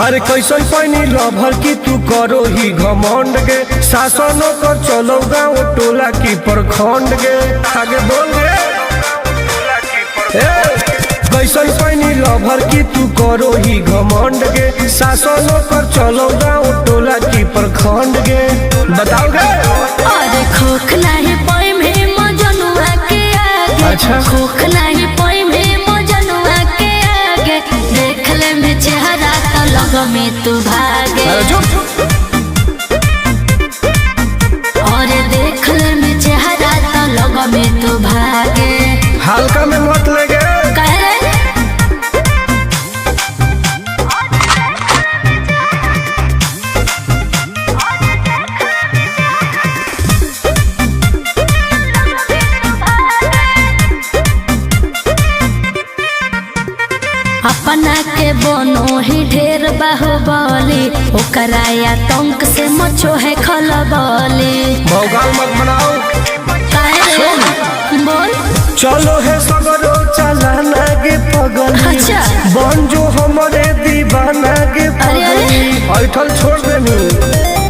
हर कैसन पैनी लभर की तू करो ही घमंड गे, शासनो कर चलो गाँव टोला की प्रखंड गे। आगे बोल गे। ए, कैसन पैनी लभर की तू करो ही घमंड गे, शासनो कर चलो गाँव टोला की प्रखंड गे। बताओ गे। अरे खोख नाही पाई में मजनुआ के आगे। अच्छा। खोख नाही पाई में मजनुआ के आगे, देख ले में चेहरा तो लग में तू भागे। अरे चुप। अरे देख ले में चेहरा तो लग में तू भागे। हल्का में मत ले गे। कह रे अपना के बनो ही ढेर बाहुबली, ओकरा आतंक से मचो है खलबली। भौकाल मत बनाओ। काहे रे? बोल। चलो है सगरो चलाना गे पगली। अच्छा। बन जो हमारे दीवाना गे अरे, अरे। पगली। ऐठल छोड़ देनी।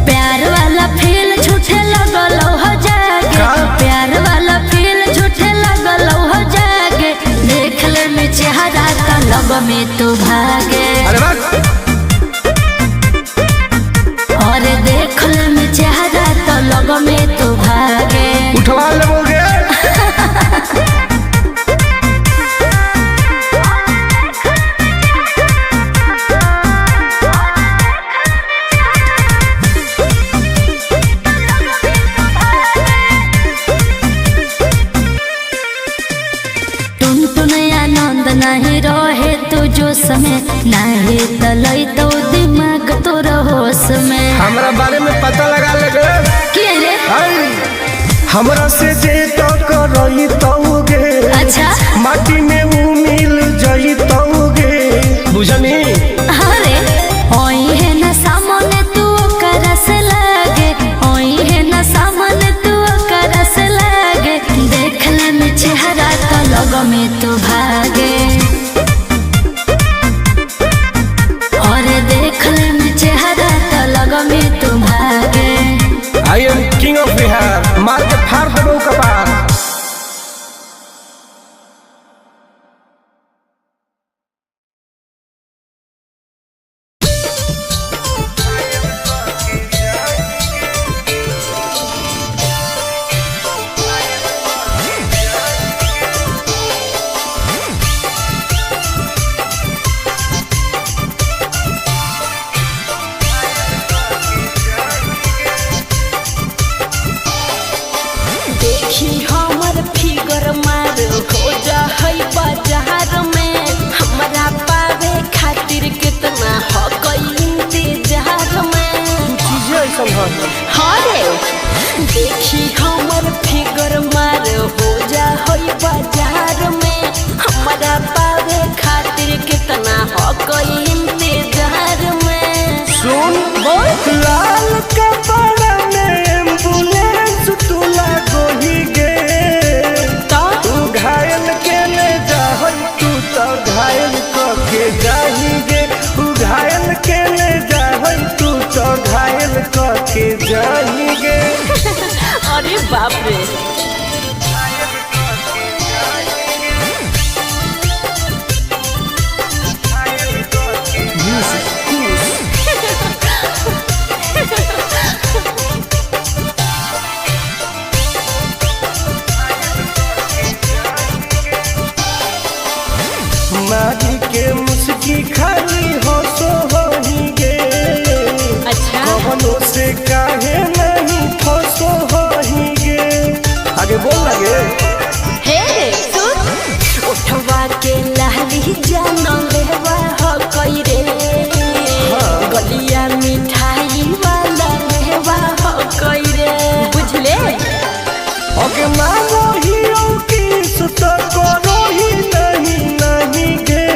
प्यार वाला फील झूठे लगल हो जागे। का? प्यार वाला फील झूठे लगल हो जागे, देख ले में चेहरा तो लग में तू भागे। अरे बस। और देख ले में चेहरा तो लग में तू भागे। उठवा लेबोगे। टुन टुन आनंद नहीं रहे तू जोश में, नहीं तलई तो दिमाग तोर होश में। हमरा बारे में पता लगा ले गे। के रे? आई, हमरा से जे तो करई तौगे। अच्छा। माटी में ऊ मिल जई तौगे। बुझनी? अरे ओई है न सामने तू करस लागे, ओई है न सामने तू करस लागे, देख ले में चेहरा तो लग में तू भागे। और देख ले में चेहरा तो लग में तू भागे। I am king of Bihar. मार के फाड़ देबो कपार। हाँ रे, देखी हमर फिगर मार हो जा होई बाजार में। हमरा पावे खातिर कितना हो कोई इंतजार में। सुन बोल। लाल कपड़ा में एम्बुलेंस तू लागोही गे। तो तू घायल के ले जाहई तू तो घायल क के जाही गे। तू घायल के ले जाहई तू तो घायल क के जाही गे। अरे बाप रे। मारी के मुस्की खाली हो सो होही गे। अच्छा। कवनो से काहे नहीं फसो होही गे। आगे बोल लगे। हे सुन, उठवा के लाली जान लेवा हो कोई रे। गलिया मिठाई वाला लेवा हो कोई रे, बुझले। ओके मानो ही ओ किस तो करो ही नहीं नहीं गे।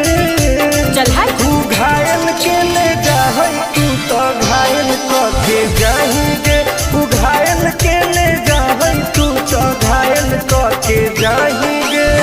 चल हट। तू घायल के ले जाहई तू तो घायल क के जाही गे। तू घायल के ले जाहई तू तो घायल क के जाही गे।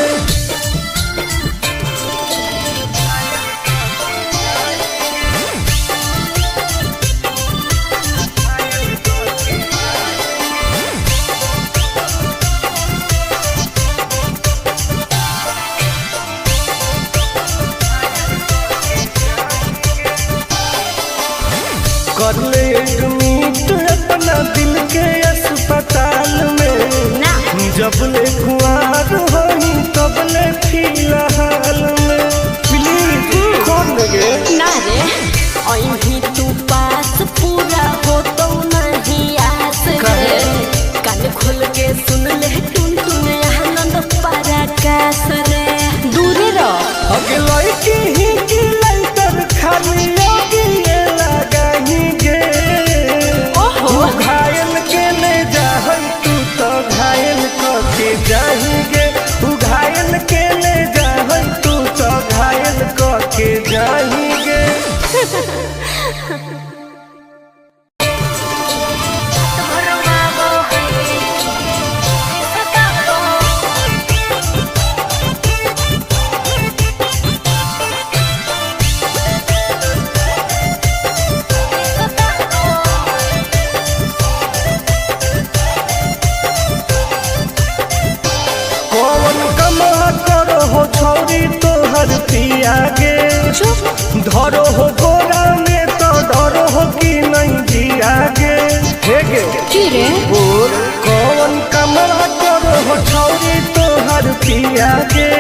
कर ले एडमिट अपना दिल के अस्पताल में। ना। जब ले कुआर होही तब ले फिलहाल में। प्लीज कौन लगे। ना रे, अहीं तू पास पूरा हो तो नहीं आस रे। कान खोल के सुन ले टुन टुन आनंद पराकाश रे। दूरे रह। अगे लड़की ही की लाइटर खाली अगिए लगाही गे। ओहो। तू घायल के ले जाहई तू तो घायल क के जाही गे। तू घायल के ले जाहई तू तो घायल क के जाही गे। कौन कमा करो हो छौरी तोहर पिया गे। धरो हो गोरा में तो डरो हो कि नहीं जिया गे। हे गे की रे? बोल। कौन कमा करो हो छौरी तोहर पिया गे।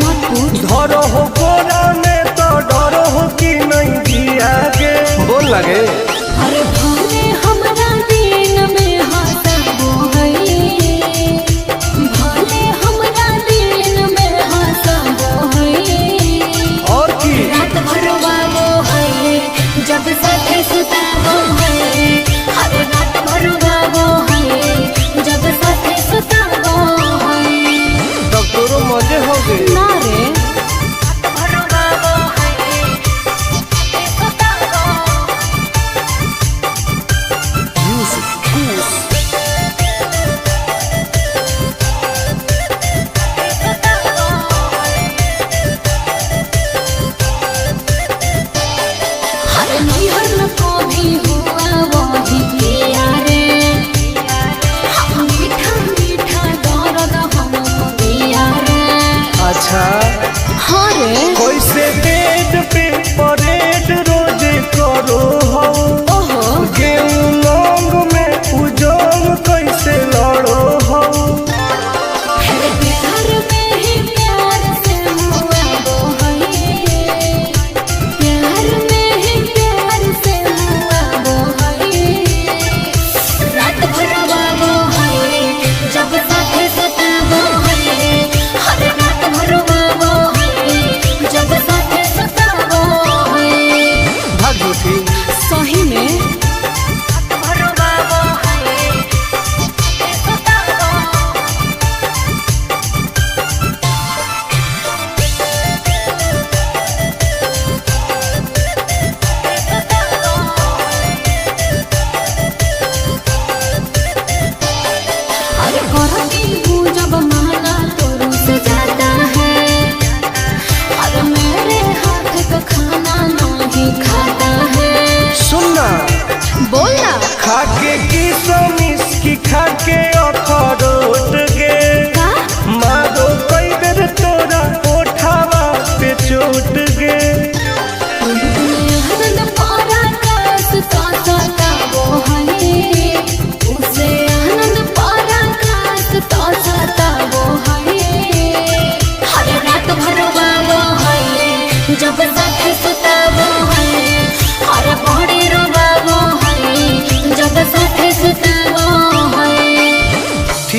मत पूछ। धरो हो गोरा में तो डरो हो कि नहीं जिया गे। बोल लगे। अरे भोले हमरा दिन में हंसबो है। भोले हमरा दिन में हंसबो है। और की। रात भर बाबो है जब साथे सुताबो है। अरे रात भर बाबो है जब साथे सुताबो है। तब तोरो मजे हो गए। ना रे। रात भर बाबो है साथे सुताबो।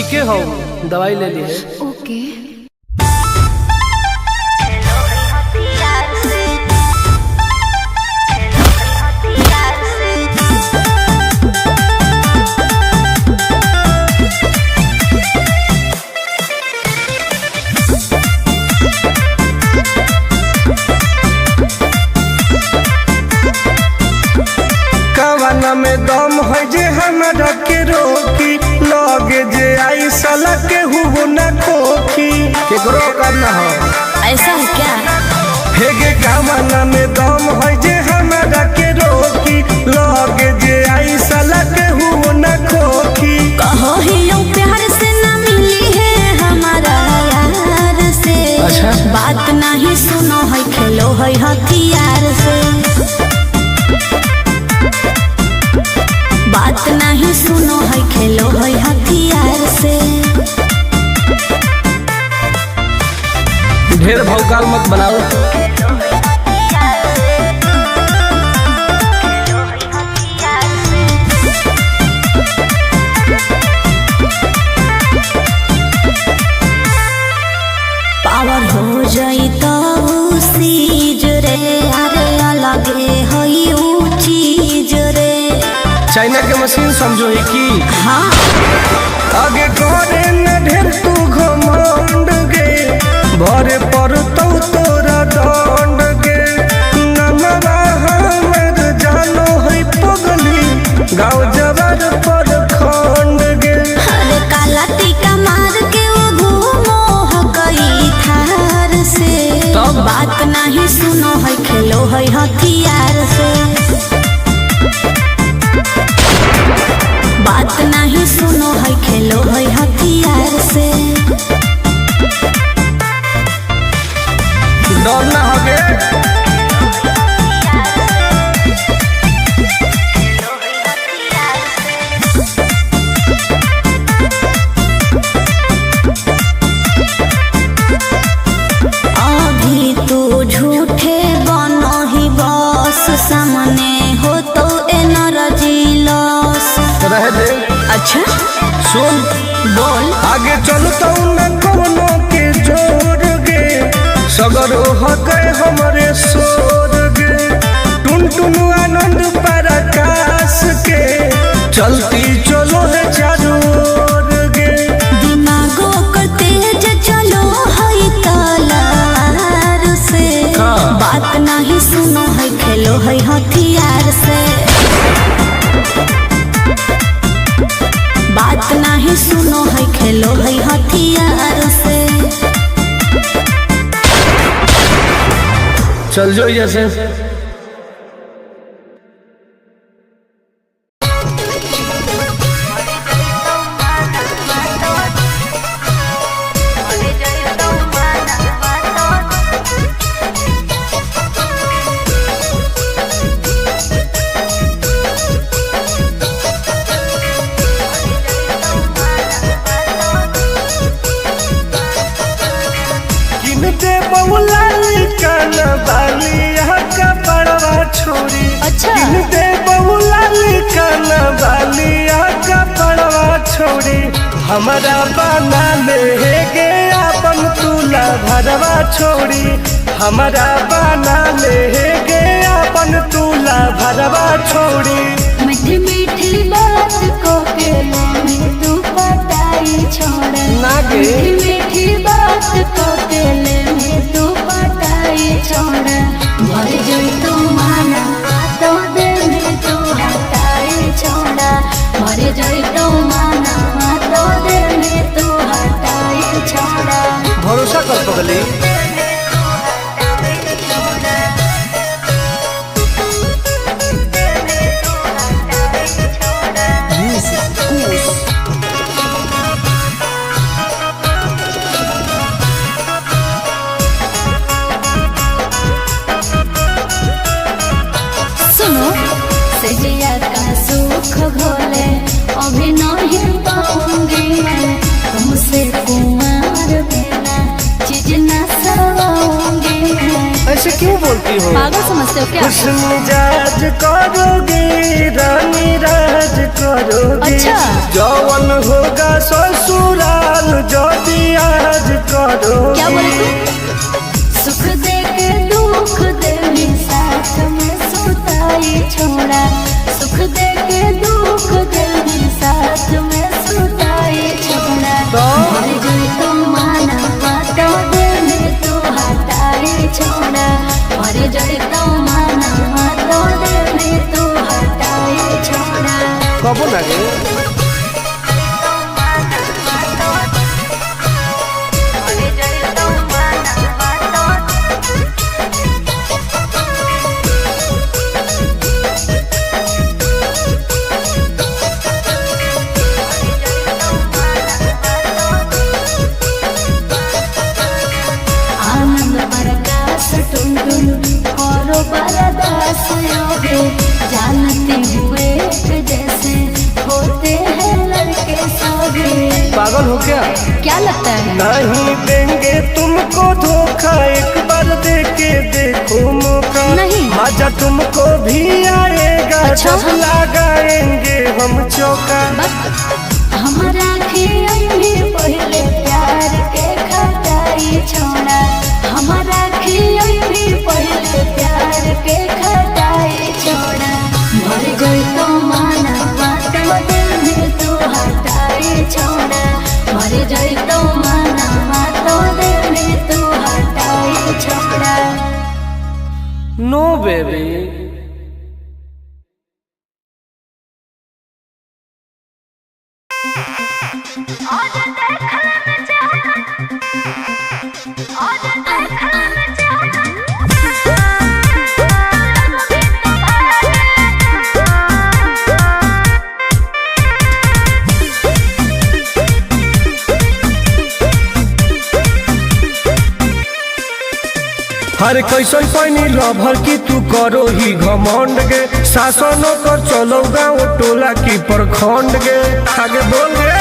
ठीक है हो, दवाई ले ली है। ओके। कवना में दम है जे हमरा के रोकी, लगे जे आई साला के हुओ न खोखी। केकरो करना हो ऐसा है क्या? हेगे कवना में दम है जे हमरा के रोकी, लगे जे आई साला के हुओ न खोखी। कहो ही यूं प्यार से ना मिली है हमारा यार से। अच्छा। बात नहीं सुनो है खेलो है हथियार से। बात नहीं सुनो है खेलो है हथियार से। ढेर भौकाल मत बनाओ। पावर हो जाई तो सीज रे, अरे अलगे है ऊ चीज रे। चाइना के मशीन समझो ही की। हाँ। आगे करे न ढेर तू घमंड गे, भरे पर तो तोरा दंड गे। नमवा हमर जानो है पगली, गाँव जवर पर खंड गे। अरे काला टीका मार के वो घूमो हकई थार से। तब? बात नहीं सुनो है खेलो है हथियार से। बात नहीं सुनो है खेलो है हथियार से। डर ना हो गे। अभी तू झूठे बनो ही बस, सामने हो तो एनर्जी लॉस। रह दे। अच्छा सुन बोल। आगे चलता न कोनो के जोर गे, सगर हके हमरे सोर गे। टुन टुन आनंद पराकाश के चलती चलो है चारों ओर गे। दिमागो कर तेज चलो है तलवार से। हाँ। बात नहीं सुनो है खेलो है हथियार से। बात नहीं सुनो है खेलो है हथियार से। चल जो जैसे। किन दे बहुलाली कान बालिया का बड़वा छोरी। अच्छा। किन दे बहुलाली कान बालिया का बड़वा छोरी, हमारा बना ले गे अपन तुला भरवा छोरी। हमारा बना ले गे अपन तुला भरवा छोरी। मीठी मीठी बात को के में तू पटाई छोड़। ना गे। मीठी मीठी बात को के में तू पटाई छोड़। भर जोई तू माना तो दे में तू हटाई छोड़। भर जोई तू माना तो दे में तू हटाई छोड़। भरोसा कर पगली। सुनो सजिया का सुख घोले अभी नहीं पाऊंगी मैं, तुमसे कुमार बिना चीज न सवाऊंगी मैं। ऐसे क्यों बोलती हो? पागल समझते हो क्या? हुस्न मिजाज करोगे रानी राज करोगे। अच्छा। जवन होगा ससुर पागल हो क्या? क्या लगता है? नहीं देंगे तुमको धोखा, एक बार दे के देखो मौका। नहीं। मजा तुमको भी आएगा। अच्छा। जब लगाएंगे हम चौका। हमरा खियाई पहले प्यार के खटाई छोड़ा, हमरा खियाई पहले प्यार के खटाई छोड़ा। मर गई तो माना बात दिल में तू हटाई छोड़ा, मर गई तो माना बात दिल में तू हटाई छोड़ा। No baby. हर कैसन पैनी लभर की तू करो ही घमंड गे, शासनो कर चलो गाँव टोला की प्रखंड गे। आगे बोल गे।